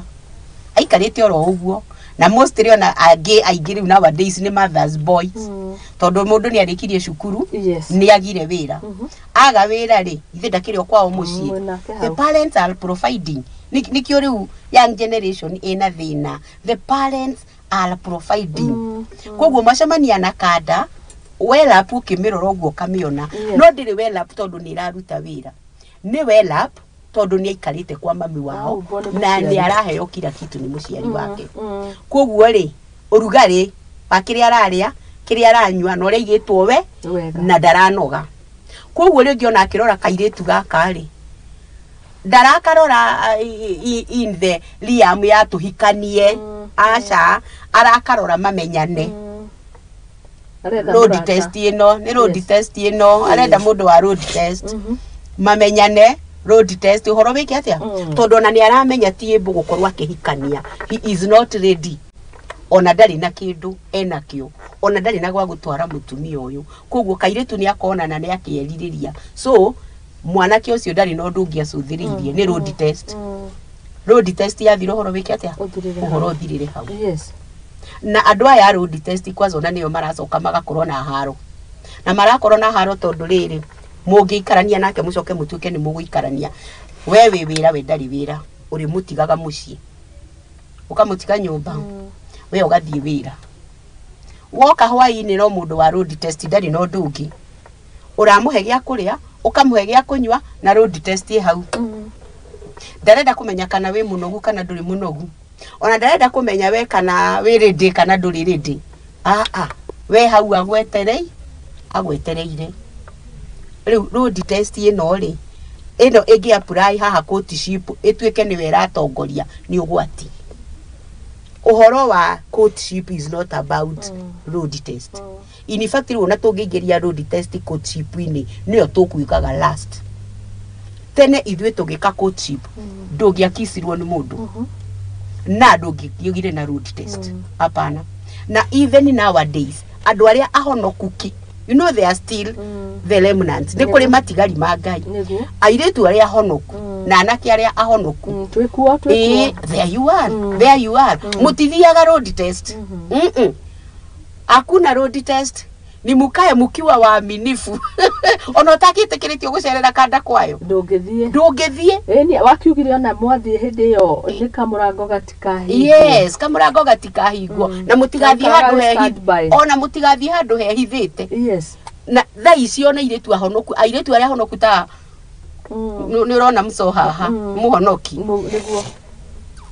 aikarĩte oro ũguo, na mostly ona angĩ aingĩ rĩu nowadays nĩ mothers boys, tondũ mũndũ nĩ arĩkirie cukuru, nĩ agire wĩra. Aga wĩra rĩ, ithe ndakĩrĩ o kwao mũciĩ. Mwĩnake The hau. parents are providing. Nĩkĩo rĩu young generation ĩna thĩna. The parents are providing. Koguo macemania na kanda well up, ũkĩmĩrora ũguo ũkamĩona, no ndĩrĩ well up tondũ nĩ ĩraruta wĩra, nĩ well up tondũ nĩ aikarĩte kwa mami wao. Ũguo nĩ Na mũciari. nĩ araheo kila kitu nĩ mũciari wake. Koguo rĩ, ũrugarĩ wa kĩrĩa ararĩa, kĩrĩa aranyua, na ũrĩa aigĩtwo we Wega. na ndaranoga. Koguo rĩngĩ ona akĩrora kairĩtu gaka rĩ, ndarakarora in the realm ya tũhikanie. Aca, arakarora mamenyane. Aretha Road mũrata. test ĩno nĩ road test ĩno arenda, mũndũ wa road test, mamenyane, road test ũhoro wĩke atĩa. Tondũ ona nĩ aramenya ti ĩmbũ gũkorwo akĩhikania, he is not ready, ona ndarĩ na kĩndũ enakĩo, ona ndarĩ na gwa gũtwara mũtumia ũyũ. Koguo kairĩtu nĩ akona na nĩ akĩerirĩria, so mwanake ũcio ndarĩ na ũndũ ũngĩ acũthĩrĩirie, nĩ road test. Road test yathira, ũhoro wĩke atĩa? Ũthirĩre Ũhoro hau. ũthirĩre hau. Na andũ aya a road test kwanza ona nĩo maracoka magakorwo na haro, na marakorwo na haro tondũ rĩrĩ, mũngĩikarania nake mũcoke mũtuĩke nĩ mũgũikarania, we wĩ wĩra, we ndarĩ wĩra, ũrĩmũtigaga mũciĩ, ũkamũtiga nyũmba, we ũgathiĩ wĩra, woka hwaĩ-inĩ, no mũndũ wa road test ndarĩ na ũndũ ũngĩ, ũramũhe gĩa kũrĩa, ũkamũhe gĩa kũnyua, na road test ĩ hau. Ndarenda kũmenya kana wĩ mũnogu kana ndũrĩ mũnogu, ona ndarenda kũmenya we kana wĩ ready kana ndũrĩ ready. Aa, we hau agweterei, agwetereire. Rĩu road test ĩno rĩ, ĩno ĩngĩ apply haha courtship ĩtuĩke nĩwe ĩratongoria, nĩ ũgwati. Ũhoro wa courtship is not about road test. In fact rĩu ona tũngĩingĩria road test courtship-inĩ, nĩyo tũkwĩkaga last. Tene ithuĩ tũgĩka courtship, ndũngĩakicirwo nĩ mũndũ na ndũngĩkiugire na road test, hapana. Na even nowadays andũ arĩa ahonoku ki, you know, they are still the remnants, nĩ kũrĩ matigari ma Ngai. Airĩtu arĩa ahonoku na anake arĩa ahonoku. Twĩkuo, Ĩĩ, twĩkuo. There you are. There you are. Mutithiaga road test. Hakuna road test, ni mukae mukiwa waaminifu, ona ũtakĩtĩkĩrĩtio gũcerera kanda kwayo. Ndũngĩthiĩ. Ndũngĩthiĩ. Ĩni wakiugire ona mwathiĩ hĩndĩ ĩyo nĩ kamũrango gatikahingwo. Yes, kamũrango gatikahingwo. Na mũtigathiĩ Gaikaraga handũ hehi standby. Ona mũtigathiĩ handũ hehithĩte. Na thaa ici ona airĩtu ahonoku, airĩtu arĩa ahonoku ta nĩ ũrona mũco haha, mũhonoki. Nĩguo.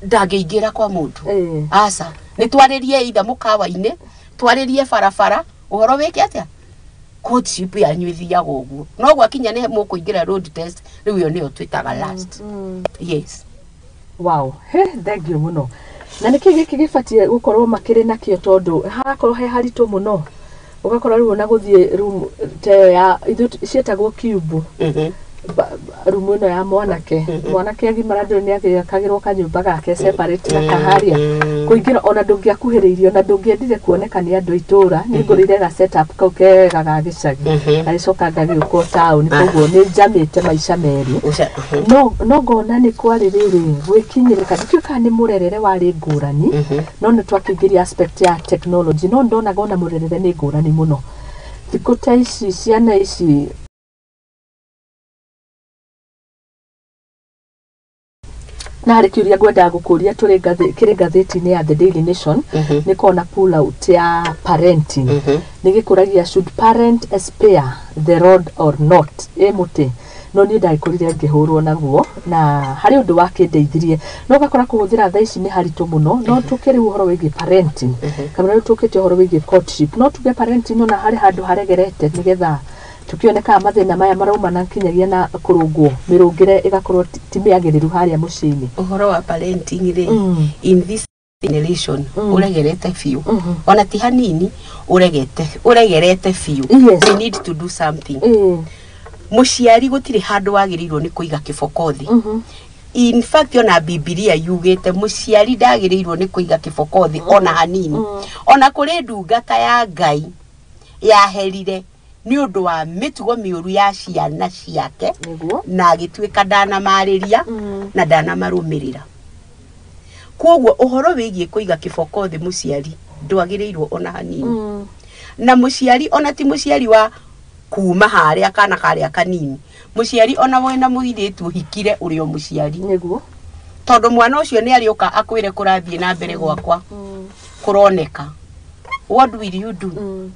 Ndangĩingĩra kwa mũndũ. Aca, nĩ twarĩrie itha mũkawa-inĩ, twarĩrie barabara, ũhoro wĩke atĩa, courtship yanyu ĩthiaga ũguo, no gwakinya nĩ mũkũingĩra road test, rĩu ĩyo nĩyo twĩtaga last. Yes. Wow, he thank you mũno. Na nĩkĩ gĩkĩ gĩbatiĩ gũkorwo makĩrĩ nakĩo, tondũ harakorwo he haritũ mũno, ũgakora rĩu ona gũthiĩ room ta ĩyo ya ithuĩ ciĩtagwo cube. Rumu ĩno ya mwanake, mwanake agimara ndũĩ nĩ agĩakagĩrwo kanyũmba gake separate na kaharia kũingĩra, ona ndũngĩakuhĩrĩirie, ona ndũngĩendire kuoneka nĩ andũ a itũra. Nĩ ngũrĩire ga setup kau kega ga gĩcagi, ngagĩcoka ngagĩũka taũni, koguo nĩ njamĩte maica merĩ. No ngona nĩ kwarĩ rĩrĩ gwĩkinyĩrĩka, ndikĩũĩ kana nĩ mũrerere warĩ ngũrani, no nĩ twakĩingĩria aspect ya technology, no ndonaga ona mũrerere nĩ ngũrani mũno. Thikũ ta ici ciana ici na harĩ kĩũria ngwendaga gũkũria tũrĩ kĩrĩ ngathĩti-inĩ ya The Daily Nation, nĩ kona pull out ya parenting, nĩ gĩkũragia, "Should parent spare the rod or not?" Ĩ mũtĩ no niĩ ndagĩkũrire ngĩhũrwo naguo, na harĩ ũndũ wakĩndeithirie, no ũgakora kũhũthĩra thaa ici nĩ haritũ mũno. No tũkĩrĩ ũhoro wĩgiĩ parenting, kamũira rĩu tũkĩte ũhoro wĩgiĩ courtship, no tuge parenting ona harĩ handũ haregerete, nĩgetha tũkĩone kana mathĩna maya maraumana nginyagia na kũrũngwo, mĩrũngĩre ĩgakorwo ti mĩagĩrĩru harĩa mũciĩ-inĩ. Ũhoro wa parenting rĩ, in this generation ũregerete biũ, ona ti hanini, ũregete, ũregerete biũ. We need to do something. Mũciari gũtirĩ handũ wagĩrĩirwo nĩ kũiga kĩboko thĩ. In fact, ona Bibilia yugĩte mũciari ndagĩrĩirwo nĩ kũiga kĩboko thĩ ona hanini. Ona kũrĩ ndungata ya Ngai yaherire nĩ ũndũ wa mĩtugo mĩũru ya ciana ciake, na agĩtuĩka ndanamarĩria na ndanamarũmĩrĩra. Koguo ũhoro wĩgiĩ kũiga kĩboko thĩ, mũciari ndwagĩrĩirwo ona hanini. Na mũciari, ona ti mũciari wa kuma harĩa kana karĩa kanini, mũciari ona wĩna mũirĩtu ũhikire, ũrĩ o mũciari, tondũ mwana ũcio nĩ arĩũka akwĩre kũrathiĩ na mbere gwakwa kũroneka. What will you do?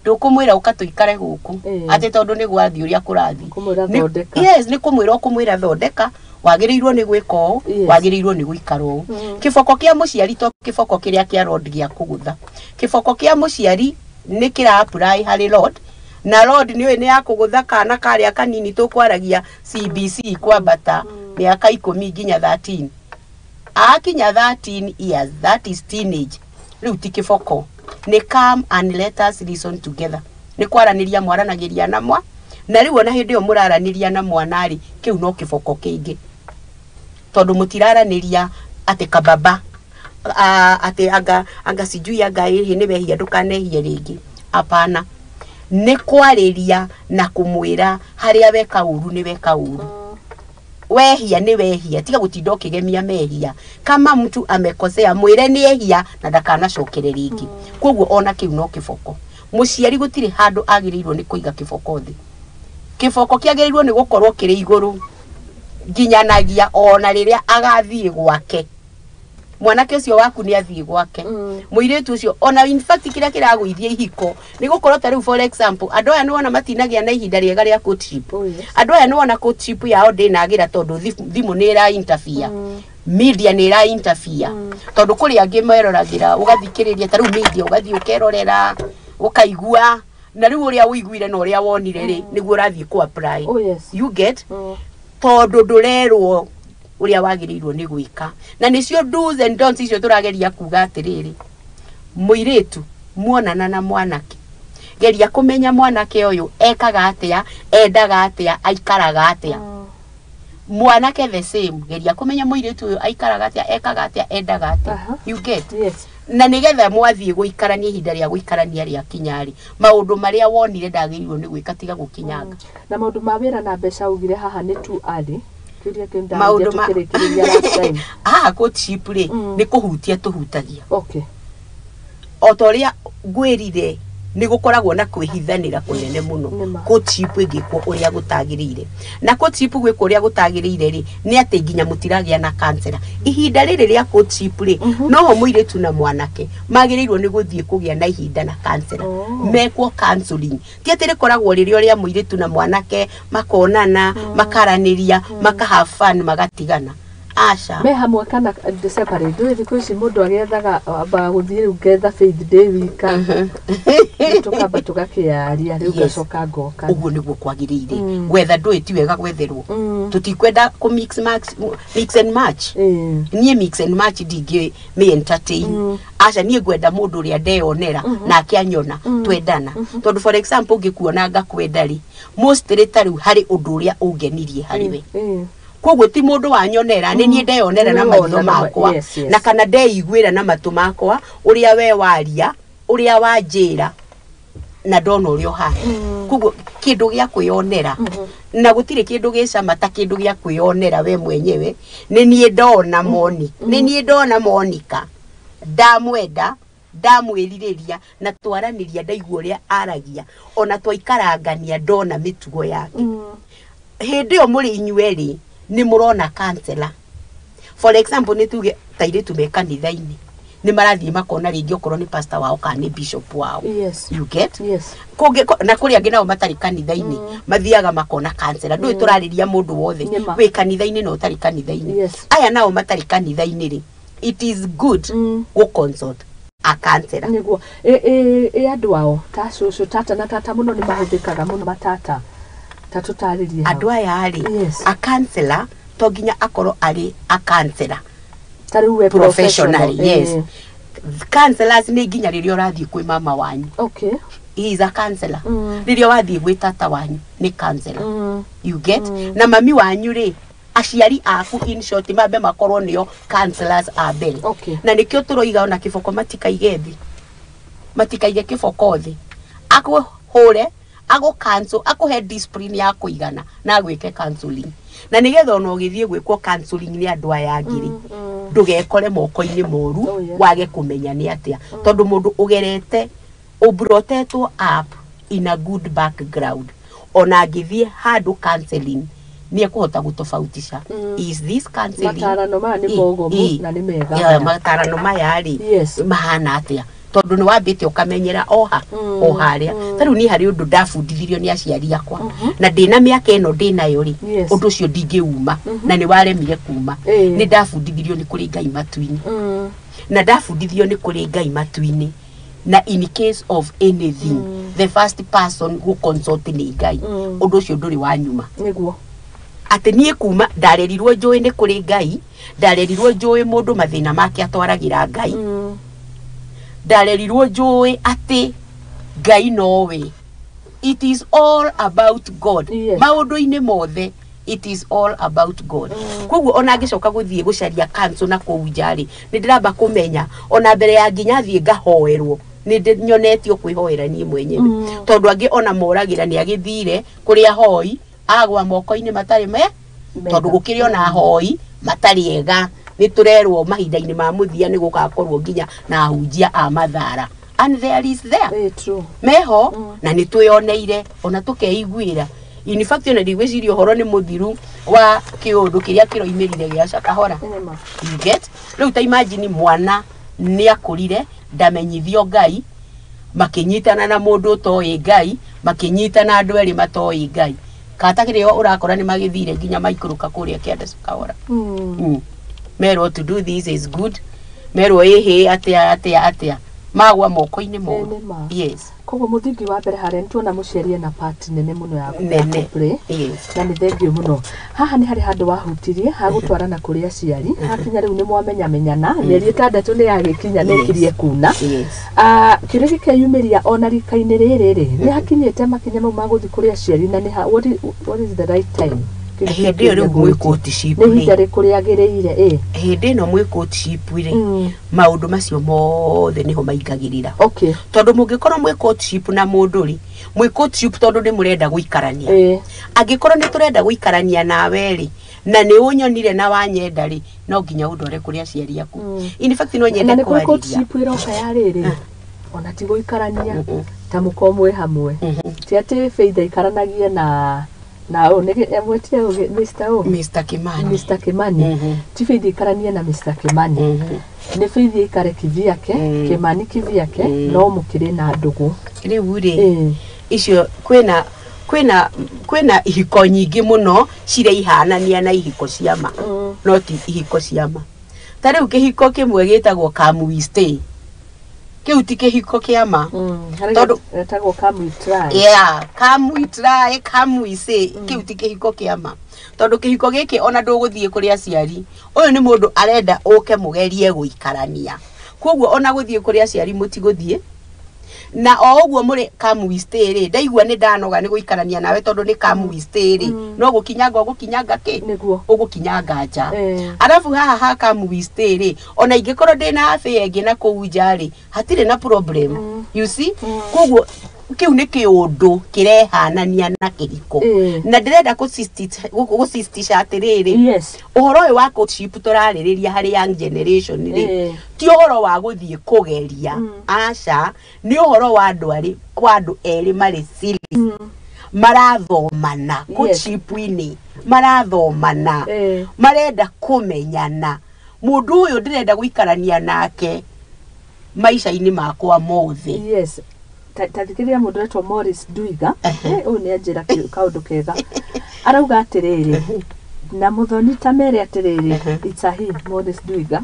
Ndũkũmwĩra ũka tũikare gũkũ atĩ tondũ nĩ gwathiĩ ũrĩa kũrathiĩ. Kũmwĩra thondeka. Yes, nĩ kũmwĩra ũkũmwĩra thondeka, wagĩrĩirwo nĩ gwĩka ũũ, wagĩrĩirwo nĩ gũikara ũũ. Kĩboko kĩa mũciari to kĩboko kĩrĩa kĩa rod gĩa kũgũtha. Kĩboko kĩa mũciari nĩ kĩra apply harĩ rod, na rod nĩ ũĩ nĩ ya kũgũtha kana karĩa kanini tũkwaragia CBC kwambata mĩaka 10 nginya 13. Akinya 13 years, that is teenage, rĩu ti kĩboko, nĩ come and let us reason together, nĩ kwaranĩria mwaranagĩria na mwa na rĩu ona hĩndĩ ĩyo mũraranĩria na mwana rĩ, kĩu no kĩboko kĩngĩ, tondũ mũtiraranĩria atĩ kababa atĩ anga sijui anga ĩhĩ nĩ wehia ndũkanehie rĩngĩ. Hapana, nĩ kwarĩria na kũmwĩra harĩa weka ũru nĩ weka ũru, wehia nĩ wehia, tiga gũtinda ũkĩgemia mehia. Kama mtu amekosea, mwĩre nĩ ehia na ndakanacokere rĩngĩ. Koguo ona kĩu no kĩboko. Mũciari gũtirĩ handũ agĩrĩirwo nĩ kũiga kĩboko thĩ. Kĩboko kĩagĩrĩirwo nĩ gũkorwo kĩrĩ igũrũ nginyanagia ona rĩrĩa agathiĩ gwake. Mwanake ũcio waku nĩ athiĩ gwake, mũirĩtu ũcio ona, in fact, kĩrĩa kĩragũithia ihiko nĩ gũkorwo ta rĩu, for example, andũ aya nĩwona matinagĩa na ihinda rĩega rĩa courtship. Oh, yes. Andũ aya nĩwona courtship yao ndĩnagĩra tondũ thimũ nĩ ĩra interfere, media nĩ ĩra interfere, tondũ kũrĩ angĩ meroragĩra, ũgathikĩrĩria ta rĩu media, ũgathiĩ ũkerorera, ũkaigua, na rĩu ũrĩa ũiguire na ũrĩa wonire rĩ, nĩguo ũrathiĩ kũ apply. Oh, yes. You get? Tondũ ndũrerwo ũrĩa wagĩrĩirwo nĩ gwĩka, na nĩcio do's and don'ts icio tũrageria kuga atĩrĩrĩ, mũirĩtu muonana na mwanake, geria kũmenya mwanake ũyũ ekaga atĩa, endaga atĩa, aikaraga atĩa. Mwanake the same, geria kũmenya mũirĩtu ũyũ aikaraga atĩa, ekaga atĩa, endaga atĩa. You get? Yes. Na nĩgetha mwathiĩ gũikarania, ihinda rĩa gũikarania rĩa kinya-rĩ, maũndũ marĩa wonire ndagĩrĩirwo nĩ gwĩka, tiga gũkinyanga. Na maũndũ ma wĩra na mbeca ugire haha nĩ too early, kĩũria kĩu Maũndũ ndaũria ma tũkĩrĩkĩrĩria last time. Haha courtship rĩ, nĩ kũhutia tũhutagia. O ta ũrĩa ngwĩrire, nĩ gũkoragwo na kwĩhithanĩra kũnene mũno. Nĩma. Courtship ĩngĩkwo ũrĩa gũtagĩrĩire, na courtship gwĩkwo ũrĩa gũtagĩrĩire rĩ, nĩ atĩ nginya mũtiragĩa na counselor ihinda rĩrĩ rĩa courtship rĩ, noho mũirĩtu na mwanake magĩrĩirwo nĩ gũthiĩ kũgĩa na ihinda na counselor. Mekwo counseling, ti atĩ rĩkoragwo rĩrĩ ũrĩa mũirĩtu na mwanake makonana, makaranĩria, maka have fun, magatigana. Aca. Me hamwe kana separate? Ndũĩ thikũ ici mũndũ agĩethaga, ambaga gũthiĩ rĩu ngetha Faith ndĩ wika, tũkamba tũgakĩaria rĩu, ngacoka ngoka. Ũguo nĩguo kwagĩrĩire. Gwetha ndũĩ ti wega gwetherwo. Tũtikwenda kũ mix, max, mix and match. Niĩ mix and match ndingĩ mĩ entertain. Aca, niĩ ngwenda mũndũ ũrĩa ndeyonera nake anyona, twendana. Tondũ for example, ngĩkuona ngakwenda rĩ, mostly ta rĩu harĩ ũndũ ũrĩa ũngenirie harĩ we. Koguo ti mũndũ wanyonera, nĩ niĩ ndeyonera na Nĩwe maitho wona na makwa yes. na kana ndeiguĩra na matũ makwa, ũrĩa we waria, ũrĩa wanjĩra, na ndona ũrĩa ũhana. Koguo kĩndũ gĩa kwĩyonera, na gũtirĩ kĩndũ gĩcama ta kĩndũ gĩa kwĩyonera we mwenyewe. Nĩ niĩ ndona Moni, nĩ niĩ ndona Monica, ndamwenda, ndamwĩrirĩria, na twaranĩria, ndaigua ũrĩa aragia, ona twaikarangania, ndona mĩtugo yake. Hĩndĩ ĩyo mũrĩ inyuerĩ nĩ mũrona counselor. For example, nĩ tuge tairĩtu me kanitha-inĩ, nĩ marathiĩ makona rĩngĩ okorwo nĩ pastor wao kana nĩ bishop wao. You get? Yes. Kũngĩ na kũrĩ angĩ nao matarĩ kanitha-inĩ, mathiaga makona counselor. Ndũĩ tũrarĩria mũndũ wothe Nĩma. wĩ kanitha-inĩ na ũtarĩ kanitha-inĩ. Aya nao matarĩ kanitha-inĩ rĩ, it is good gũ consult a counselor. Nĩguo ĩ andũ ao ta cũcũ, tata na tata mũno nĩ mahũthĩkaga mũno, matata, ta tũtarĩrie hau. Andũ aya rĩ, a counselor to nginya akorwo arĩ a counselor Ta rĩu we professionally. Professional, Yes, counselors nĩ nginya rĩrĩa ũrathiĩ kwĩ mama wanyu, he is a counselor. Rĩrĩa wathiĩ gwĩ tata wanyu, nĩ counselor. You get? Na mami wanyu rĩ, aciari aku in short, mambe makorwo nĩo counselors a mbere. Na nĩkĩo tũroiga ona kĩboko matikaige thĩ, matikaige kĩboko thĩ, akũhũre, agũ cancel, akũhe discipline ya kũigana na agwĩke counseling, na nĩgetha ona ũgĩthiĩ gwĩkwo counseling nĩ andũ aya angĩ rĩ, ndũgekore moko-inĩ moru. Wage kũmenya nĩ atĩa, tondũ mũndũ ũgerete ũbrotetwo up in a good background, ona angĩthiĩ handũ counseling, nĩ ekũhota gũtofautisha, is this counseling Matarano maya nĩ mogomu na nĩ mega Yeah, maya. Matarano maya rĩ, mahana atĩa? Tondũ nĩ wambĩte ũkamenyera oha o harĩa. Ta rĩu niĩ harĩ ũndũ ndabundithirio nĩ aciari akwa, na ndĩna mĩaka ĩno ndĩnayo rĩ, ũndũ ũcio ndingĩuma na nĩ waremire kuma. Nĩ ndabundithirio nĩ kũrĩ Ngai matu-inĩ, na ndabundithio nĩ kũrĩ Ngai matu-inĩ, na in case of anything, the first person gũ consult nĩ Ngai. Ũndũ ũcio ndũrĩ wa nyuma. Atĩ niĩ kuma ndarerirwo njũĩ nĩ kũrĩ Ngai, ndarerirwo njũĩ mũndũ mathĩna make atwaragĩra Ngai, ndarerirwo njũĩ atĩ Ngai nowe, it is all about God. Maũndũ-inĩ mothe it is all about God. Koguo ona ngĩcoka gũthiĩ gũcaria counsel na kũu nja rĩ, nĩ ndĩramba kũmenya ona mbere ya nginya thiĩ ngahoerwo, nĩ nyonetio kwĩhoera niĩ mwenyewe. Tondũ angĩ ona moragĩra nĩ agĩthire kũrĩ ahoi, agwa moko-inĩ matarĩ me Mega. Tondũ gũkĩrĩ ona ahoi matarĩ ega. Nĩ tũrerwo mahinda-inĩ ma mũthia nĩ gũgakorwo nginya na ahunjia a mathara, and there is there. True. Meho na nĩ twĩyoneire ona tũkeiguĩra. In fact, ona ndigwĩciria ũhoro nĩ mũthiru wa kĩũndũ kĩrĩa kĩroimĩrire gĩa Cakahora. Nĩma. You get? Rĩu ta imagine mwana nĩ akũrire ndamenyithio Ngai, makĩnyitana na mũndũ ũtoĩ Ngai, makĩnyitana andũ erĩ matoĩ Ngai, kata kĩrĩa ũrakora nĩ magĩthire nginya maikũrũka kũrĩa kĩanda Cakahora. Merwo to do this is good, merwo ĩhĩ atĩa atĩa atĩa, magwa moko-inĩ moru. Nĩma. Yes. Koguo mũthingi wa mbere harĩa nĩtuona mũciari ena part nene mũno ya Nene. play. Na nĩ thengiũ mũno. Haha nĩ harĩ handũ wahutirie hagũtwarana kũrĩ aciari, hakinya rĩu nĩ mwamenyamenyana, mĩeri 6 nĩ yagĩkinya, nĩ ĩkirie kuna. Ah, kĩũria gĩkeyumĩria, ona rika-inĩ rĩrĩ rĩ, nĩ hakinyĩte makinya mau ma gũthiĩ kũrĩ aciari, na nĩ ha what is the right time? Kĩu nĩkĩo Hĩndĩ ĩyo rĩu kĩũria mwĩ ngũrĩtie. courtship Nĩ ihinda rĩ, rĩkũ rĩagĩrĩire ĩ? Hĩndĩ ĩno mwĩ courtship rĩ, maũndũ macio mothe nĩho maingagĩrĩra. Tondũ mũngĩkorwo mwĩ courtship na mũndũ rĩ, mwĩ courtship tondũ nĩ mũrenda gũikarania. Angĩkorwo nĩ tũrenda gũikarania nawe rĩ, na nĩ ũnyonire na wanyenda rĩ, no nginya ũndware kũrĩ aciari aku. In fact, no nyende Na nĩ kũrĩ kwarĩria courtship ĩroka ya rĩrĩ, ona ti gũikarania, ta mũkorwo mwĩ hamwe, ti atĩ Faith aikaranagie na ũ nĩ mwĩtire ũ, Mr. ũ? Mr. Kimani. Mr. Kimani. Ti Faith aikaranie na Mr. Kimani, nĩ Faith aikare kivyake, Kimani kivyake, no mũkĩrĩ na ndũgũ. Rĩu rĩ, icio kwĩna ihiko nyingĩ mũno ciraihanania na ihiko cia ma. No ti ihiko cia ma. Ta rĩu kĩhiko kĩmwe gĩtagwo come we stay, kĩu ti kĩhiko kĩa ma. Tondũ etagwo come we try. Yeah, come we try, come we say. Kĩu ti kĩhiko kĩa ma, tondũ kĩhiko gĩkĩ ona ndũgũthiĩ kũrĩ aciari. Ũyũ nĩ mũndũ arenda ũke mũgerie gũikarania, koguo ona gũthiĩ kũrĩ aciari mũtigũthiĩ. Na o ũguo mũrĩ come we stay rĩ, ndaigua nĩ ndanoga nĩ gũikarania nawe, tondũ nĩ come we stay rĩ, no gũkinyanga ũgũkinyanga kĩ? Nĩguo. Ũgũkinyanga nja. Arabu Arabu haha ha come we stay rĩ, ona ingĩkorwo ndĩna affair ĩngĩ na kũu nja rĩ, hatirĩ na problem. You see? Koguo kĩu nĩ kĩũndũ kĩrehanania na kĩhiko. Na ndĩrenda gũsisitiza atĩrĩrĩ, ũhoro ũyũ wa courtship tũrarĩrĩria harĩ young generation rĩ, ti ũhoro wa gũthiĩ kũgeria. Aca, nĩ ũhoro wa andũ arĩ wa andũ erĩ marĩ serious, marathomana. Courtship-inĩ marathomana, marenda kũmenyana, mũndũ ũyũ ndĩrenda gũikarania nake maica-inĩ makwa mothe. Yes, ta thikĩrĩria mũndũ wetwo Morris Duiga. Ũyũ nĩ anjĩra kaũndũ kega, arauga atĩrĩrĩ, na mũthoni ta mere atĩrĩrĩ, it's a he, Morris Duiga,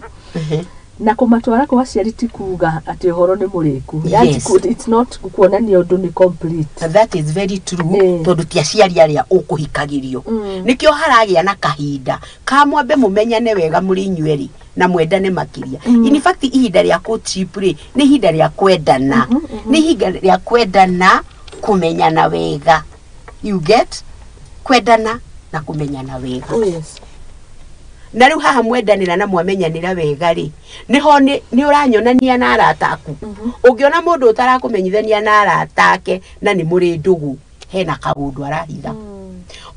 na kũmatwara kwa aciari ti kuga atĩ ũhoro nĩ mũrĩku. Yaani it's not kuonania ũndũ nĩ complete. That is very true. Tondũ ti aciari arĩa ũkũhikagĩrio. Nĩkĩo haragĩa na kahinda ka mwambe mũmenyane wega mũrĩ inyuerĩ na mwendane makĩria. In fact, ihinda rĩa courtship rĩ, nĩ ihinda rĩa kwendana, nĩ ihinda rĩa kwendana, kũmenyana wega, you get, kwendana na kũmenyana wega. Oh yes. Na rĩu haha mwendanĩra na mwamenyanĩra wega rĩ, nĩho nĩ ũranyonania na arata aku. Ũngĩona mũndũ ũtarakũmenyithania na arata ake na nĩ mũrĩ ndũgũ, hena kaũndũ arahitha.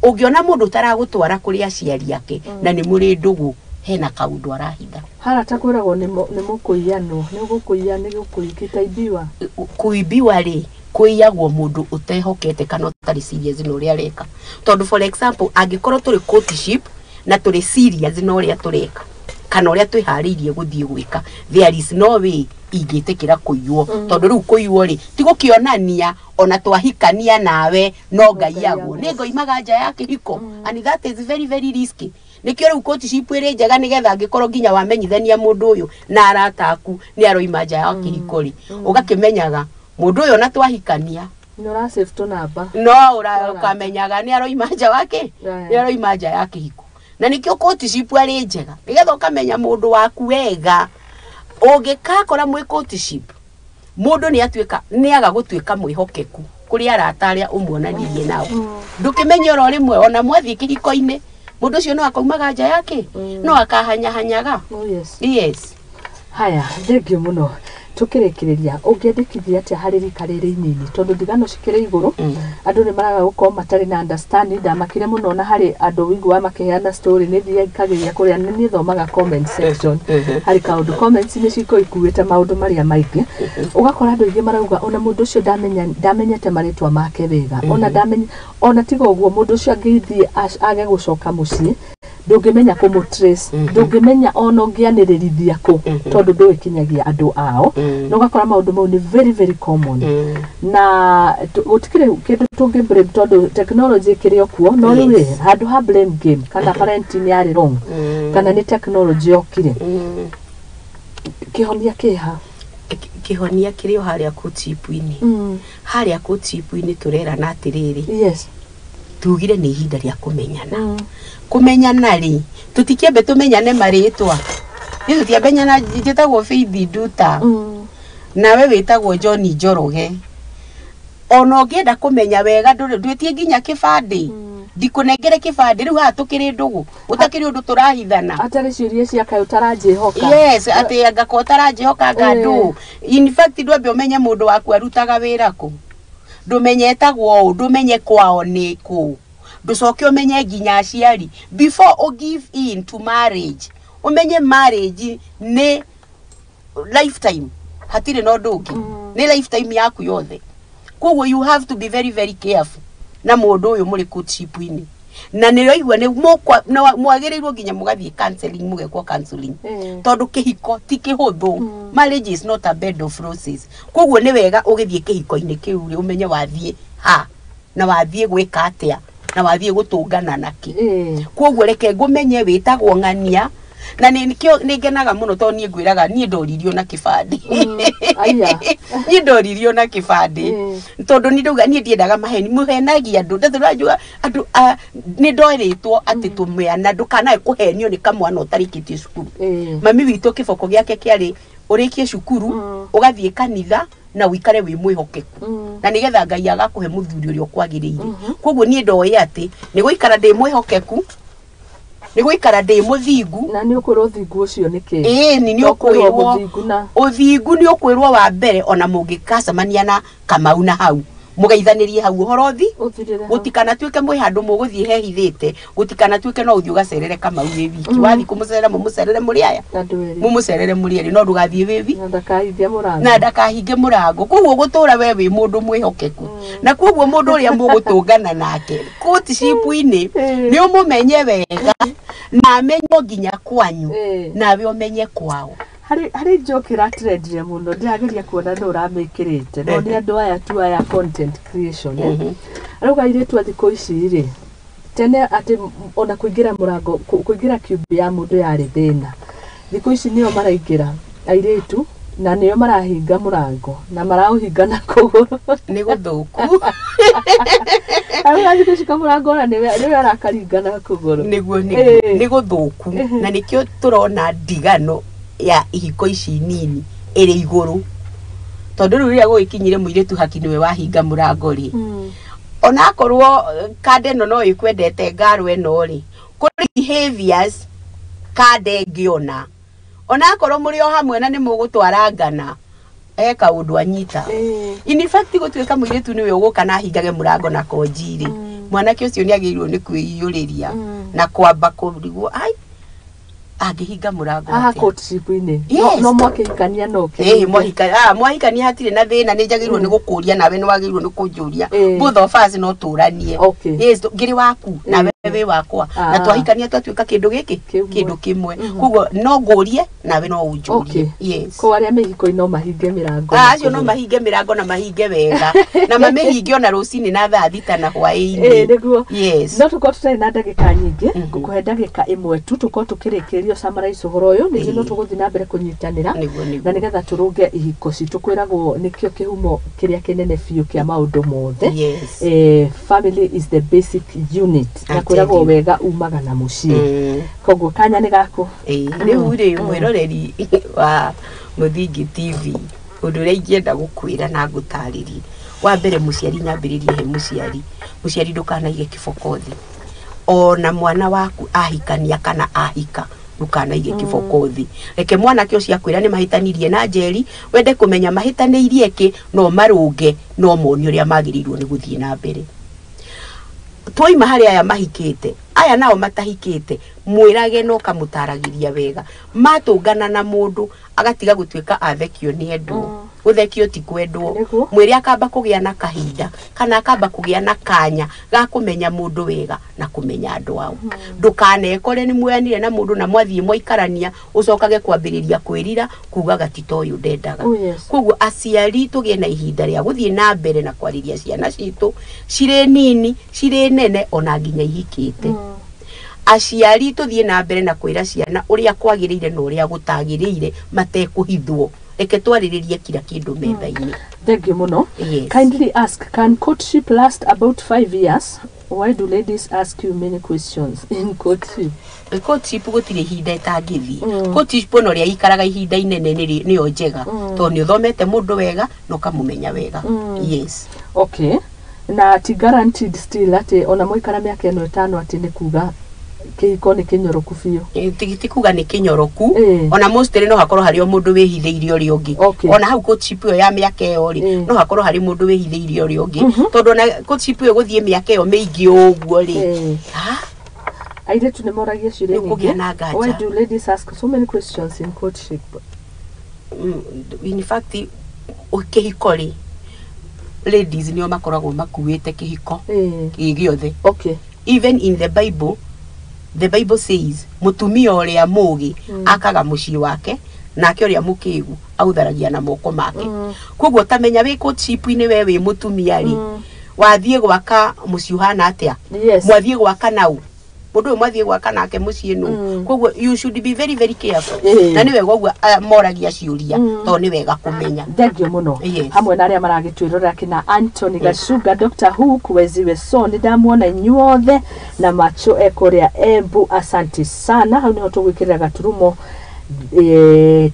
Ũngĩona mũndũ ũtaragũtwara kũrĩ aciari ake na nĩ mũrĩ ndũgũ, hena kaũndũ arahitha. Harata kwĩragwo nĩ mũkũiyanwo, nĩ ũgũkũiya, nĩ gũkũikĩtaimbiwa. Kũimbiwa rĩ, kũiyagwo mũndũ ũtehokete kana ũtarĩ serious na ũrĩa areka, tondũ for example, angĩkorwo tũrĩ courtship na tũrĩ serious na ũrĩa tũreka kana ũrĩa twĩharĩirie gũthiĩ gwĩka, there is no way ingĩtĩkĩra kũiywo, tondũ rĩu kũiywo rĩ, ti gũkĩonania ona twahikania nawe no ngaiyagwo, nĩ ngoimaga nja ya kĩhiko, and that is very very risky. Nĩkĩo rĩu courtship ĩrĩ njega, nĩgetha angĩkorwo nginya wamenyithania mũndũ ũyũ na arata aku nĩ aroima nja ya kĩhiko rĩ, ũgakĩmenyaga mũndũ ũyũ ona twahikania Nĩ ũra save tũnamba. No ũkamenyaga nĩ aroima nja wake, nĩ aroima nja ya kĩhiko. Na nĩkĩo courtship arĩ njega, nĩgetha ũkamenya mũndũ waku wega. Ũngĩkakora mwĩ courtship mũndũ nĩ atuĩka nĩ aga gũtuĩka mwĩhokeku kũrĩ arata arĩa ũmuonanirie nao, ndũkĩmenye oro rĩmwe ona mwathiĩ kĩhiko-inĩ mũndũ ũcio no akaumaga nja yake, no akahanyahanyaga. Oh yes. Yes. Haya, thengiũ mũno. Tũkĩrĩkĩrĩria, ũngĩandĩkithia atĩa harĩ rika rĩrĩ inini, tondũ ndigano cikĩrĩ igũrũ? Andũ nĩ maraga gũkorwo matarĩ na understanding. Ndamakire mũno na harĩ andũ wiguaga makĩheana story, nĩ thiaga kũrĩa nĩ niĩ thomaga comment section. Harĩ kaũndũ comments nĩ cikoragwo ikuĩte maũndũ marĩa maingĩ, ũgakora andũ aingĩ marauga ona mũndũ ũcio ndamenya, ndamenyete marĩtwa make wega, ona ndamenya, ona tiga ũguo, mũndũ ũcio angĩthiĩ age gũcoka mũciĩ, ndũngĩmenya kũmũ trace, ndũngĩmenya ona ũngĩanĩrĩrithia kũ, tondũ ndũĩkinyagia andũ ao. Na ũgakora maũndũ mau nĩ very very common, na gũtikĩrĩ kĩndũ tũngĩ blame, tondũ technology ĩkĩrĩ o kuo. No rĩu rĩ, handũ ha blame game, kana parenting yarĩ wrong, kana nĩ technology yokire, kĩhonia kĩha? Kĩhonia kĩrĩ o harĩa courtship-inĩ. Harĩa courtship-inĩ tũrerana atĩrĩrĩ, tugire nĩ ihinda rĩa kũmenyana. Kũmenyana rĩ, tũtikĩambe tũmenyane marĩtwa. Niĩ tũtiamenyana, njĩtagwo Faith Nduta, nawe wĩtagwo John Njoroge. Ona ũngĩenda kũmenya wega, ndwĩtie nginya kĩbandĩ, ndikũnengere kĩbandĩ. Rĩu haha tũkĩrĩ ndũgũ, gũtakĩrĩ ũndũ tũrahithana. Atarĩ ciũria cia kaĩ ũtaranjĩhoka. Yes, atĩ anga ũtaranjĩhoka, anga ndũ. In fact, ndwambe ũmenye mũndũ waku arutaga wĩra kũ, ndũmenye etagwo ũũ, ndũmenye kwao nĩ kũ, ndũcoke ũmenye nginya aciari before ũ give in to marriage. Ũmenye marriage nĩ lifetime, hatirĩ na ũndũ ũngĩ, nĩ lifetime yaku yothe. Koguo you have to be very very careful na mũndũ ũyũ mũrĩ courtship-inĩ. Na nĩ raigua nĩ mwagĩrĩirwo nginya mũgathiĩ counseling, mũgekwo counseling, tondũ kĩhiko ti kĩhũthũ. Marriage is not a bed of roses. Koguo nĩ wega ũgĩthiĩ kĩhiko-inĩ kĩu rĩ, ũmenye wathiĩ ha na wathiĩ gwĩka atĩa. Na wathiĩ gũtũngana nakĩ? Koguo reke ngũmenye wĩtagwo ng'ania, na nĩkĩo nĩ ngenaga mũno tondũ niĩ ngwĩraga niĩ ndoririo na kĩbandĩ. Aya. Niĩ ndoririo na kĩbandĩ tondũ nĩ ndauga niĩ ndiendaga maheni, mũhenagia andũ ndatũranjuga andũ nĩ ndoĩrĩtwo atĩ tũmĩana ndũkanae kũhenio nĩ kamwana ũtarĩkĩtie cukuru. Mami witũ kĩboko gĩake kĩarĩ ũrĩkie cukuru, ũgathiĩ kanitha na ũikare wĩ mwĩhokeku, na nĩgetha Ngai agakũhe mũthuri ũrĩa ũkwagĩrĩire. Koguo niĩ ndoĩ atĩ nĩ gũikara ndĩ mwĩhokeku, nĩ gũikara ndĩ mũthingu. Na nĩ ũkwĩrwo ũthingu ũcio nĩ kĩ? Ĩĩ, nĩ To kwĩrwo ũkwĩrwo mũthingu na ũthingu nĩ ũkwĩrwo wa mbere, ona mũngĩkacemania na Kamau na hau mũgeithanĩrie hau ũhoro thi ũthirĩre hau. Gũtikanatuĩke mwĩ handũ mũgũthiĩ hehithĩte, gũtikanatuĩke no ũthiĩ ũgacerere Kamau wĩ wiki. Wathiĩ kũmũcerera, mũmũcerere mũrĩ aya, andũ erĩ, mũmũcerere mũrĩ erĩ, no ndũgathiĩ wĩ wi na ndakahithia mũrango. Na ndakahinge mũrango. Koguo gũtũra we wĩ mũndũ mwĩhokeku, na koguo mũndũ ũrĩa mũgũtũngana nake courtship-inĩ, nĩ ũmũmenye wega na amenye nginya kwanyu, nawe ũmenye kwao. Harĩ joke ĩratrendire mũno, ndĩrageria kuona nũ ũramĩkĩrĩte, no nĩ andũ aya tu aya content creation, eh. Arauga airĩtu a thikũ ici rĩ, tene atĩ ona kũingĩra mũrango, kũingĩra kiumbi ya mũndũ yarĩ thĩna. Thikũ ici nĩo maraingĩra airĩtu na nĩo marahinga mũrango na maraũhinga na kũgũrũ. Nĩ gũthũku. Arauga thikũ ici kamũrango ona nĩwe arakaringa na kũgũrũ. Nĩguo nĩguo nĩ gũthũku, na nĩkĩo tũrona ndigano ya ihiko ici nini ĩrĩ igũrũ, tondũ rĩu rĩrĩa gũgĩkinyire mũirĩtu haki nĩwe wahinga mũrango rĩ, onakorwo kanda ĩno no ĩkwendete ngaro ĩno rĩ, kũrĩ behaviors kanda ĩngĩona onakorwo mũrĩ o hamwe na nĩ mũgũtwarangana, he kaũndũ anyita. In fact, gũtuĩka mũirĩtu nĩwe ũgũka na ahingage mũrango na konji rĩ, mwanake ũcio nĩ agĩrĩirwo nĩ kwĩiyũrĩria na kwamba kũrigwo ai angĩhinga mũrango Haha atĩa? Courtship-inĩ. Yes. No mwakĩhikania no Ĩĩ, kĩhinge. mwahikania hatirĩ na thĩna, nĩ njagĩrĩirwo nĩ gũkũria nawe nĩ wagĩrĩirwo nĩ kũnjũria. Both of us no tũranie. Yes, ngĩrĩ waku nawe wĩ wakwa, na twahikania twatuĩka kĩndũ gĩkĩ Kĩmwe. kĩndũ kĩmwe. Koguo no ngũrie nawe no ũnjũrie. Yes. Kũu arĩa me ihiko-inĩ no mahinge mĩrango Ah, na acio no kũgũrũ. mahinge mĩrango na mahinge wega na mamĩhinge ona rũcinĩ na thaa 6 na hwaĩ-inĩ. Ĩĩ, nĩguo. Yes. No tũkorwo tũtarĩ na ndagĩka nyingĩ, ngũkũhe ndagĩka ĩmwe tu tũkorwo tũkĩrĩkĩrĩria summarize ũhoro ũyũ. Ningĩ no tũgũthiĩ na mbere kũnyitanĩra Nĩguo. na nĩgetha tũrũnge ihiko citũ. Kwĩragwo nĩkĩo kĩhumo kĩrĩa kĩnene biũ kĩa maũndũ mothe. Family is the basic unit, na I tell kwĩragwo you. wega umaga na mũciĩ. Koguo kanya nĩ gaku. Ĩĩ, rĩu rĩ, mwĩroreri wa Mũthingi TV, ũndũ ũrĩa ingĩenda gũkwĩra na ngũtarĩrie, wa mbere mũciari, nyambĩrĩrie he mũciari. Mũciari, ndũkanaige kĩboko thĩ. Ona mwana waku ahikania kana ahika, ndũkanaige kĩboko thĩ. Reke mwanake ũcio akwĩra nĩ mahĩtanirie na Njeri, wende kũmenya mahĩtanĩirie kĩ, no marũnge, no mone ũrĩa magĩrĩirwo nĩ gũthiĩ na mbere. Twaima harĩ aya mahikĩte, aya nao matahikĩte, mwĩrage na ũkamũtaragĩria wega matũngana na mũndũ, agatiga gũtuĩka athekio nĩ endwo. Gũthekio ti kwendwo. Mwĩre akamba kũgĩa na kahinda kana akamba kũgĩa na kanya ga kũmenya mũndũ wega na kũmenya andũ ao. Ndũkanekore nĩ muoyanire na mũndũ na mwathiĩ mwaikarania, ũcokage kwambĩrĩria kwĩrira kugaga ti ta ũyũ ndendaga. Koguo aciari tũgĩe na ihinda rĩa gũthiĩ na mbere na kwarĩria ciana citũ cirĩ nini, cirĩ nene, ona nginya ihikĩte. Aciari tũthiĩ na mbere na kwĩra ciana ũrĩa kwagĩrĩire na ũrĩa gũtagĩrĩire matekũhithwo. Reke twarĩrĩrie kila kĩndũ metha-inĩ. Thank you mũno. Yes. Kindly ask, can courtship last about 5 years? Why do ladies ask you many questions in courtship? Courtship gũtirĩ ihinda ĩtangĩthiĩ. Courtship ona ũrĩa ikaraga ihinda inene nĩyo njega, tondũ nĩ ũthomete mũndũ wega na ũkamũmenya wega. Yes. Okay, na ti guaranteed still atĩ ona mwaikara mĩaka ĩno 5 atĩ nĩ kuga kĩhiko nĩ kĩnyoroku biũ? Ti kuga nĩ kĩnyoroku. Ona mostly no hakorwo harĩ o mũndũ wĩhithĩire ũrĩa ũngĩ. Ona hau courtship ĩyo ya mĩaka ĩyo rĩ, no hakorwo harĩ mũndũ wĩhithĩire ũrĩa ũngĩ, tondũ ona courtship ĩyo gũthiĩ mĩaka ĩyo mĩingĩ ũguo rĩ, Airĩtu nĩ moragia ciũria Nĩ ũkũgĩa nyingĩ. na nganja. Why do ladies ask so many questions in courtship? In fact, kĩhiko rĩ, ladies nĩo makoragwo makuĩte kĩhiko gĩ gĩothe. Even in the Bible, the Bible says mũtumia ũrĩa mũgĩ akaga mũciĩ wake, nake ũrĩa mũkĩgu autharagia na moko make. Koguo tamenya wĩ courtship-inĩ, we wĩ mũtumia rĩ, Wathiĩ gwaka mũciĩ ũhana atĩa? Mwathiĩ gwaka nau mũndũ ũyũ mwathiĩ gwaka nake mũciĩ nũ? Koguo you should be very very careful. Na nĩ wega ũguo moragia ciũria, tondũ nĩ wega kũmenya. Thengio mũno. Hamwe na arĩa maragĩtwĩrorera kina Anthony Gacuga, Dr. Hook Weziwe, so nĩ ndamuona inyuothe na macho ekũrĩa Embu, asante sana. Hau nĩho tũgwĩkĩrĩra gaturumo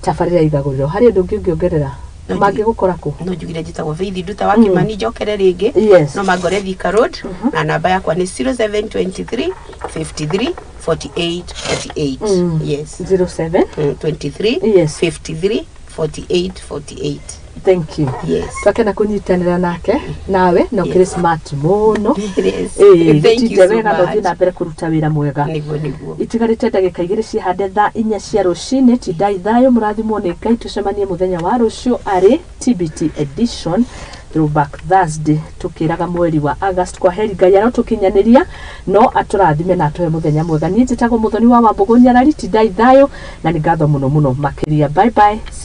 tabarĩra igagũrĩro. Harĩ ũndũ ũngĩ ũngĩongerera? No. Mangĩgũkora kũ? No njugire njĩtagwo Faith Nduta wa Kimani, njokere rĩngĩ. No mangore Thika Road, na namba yakwa nĩ 0723 53 48 48. Yes. 07 23 53 48 48. Thank you. Yes. Twakena kũnyitanĩra nake nawe na ũkĩrĩ smart mũno. Yes. Ĩĩ, Thank you gũtinde so wega na ũthiĩ much. na mbere kũruta wĩra mwega. Nĩguo, nĩguo. Itigarĩte ndagĩka 2 cihande thaa 4 cia rũcinĩ. Tindai thayũ, mũrathimwo nĩ Ngai. Tũcemanie mũthenya wa rũciũ arĩ TBT edition, Throwback Thursday, tũkĩraga mweri wa August kwa heri. Ngai arotũkinyanĩria, no atũrathime na atũhe mũthenya mwega. Niĩ njĩtagwo Mũthoni wa Wambũgũ Nyarari. Tindai thayũ na nĩ ngatho mũno mũno makĩria. Bye bye.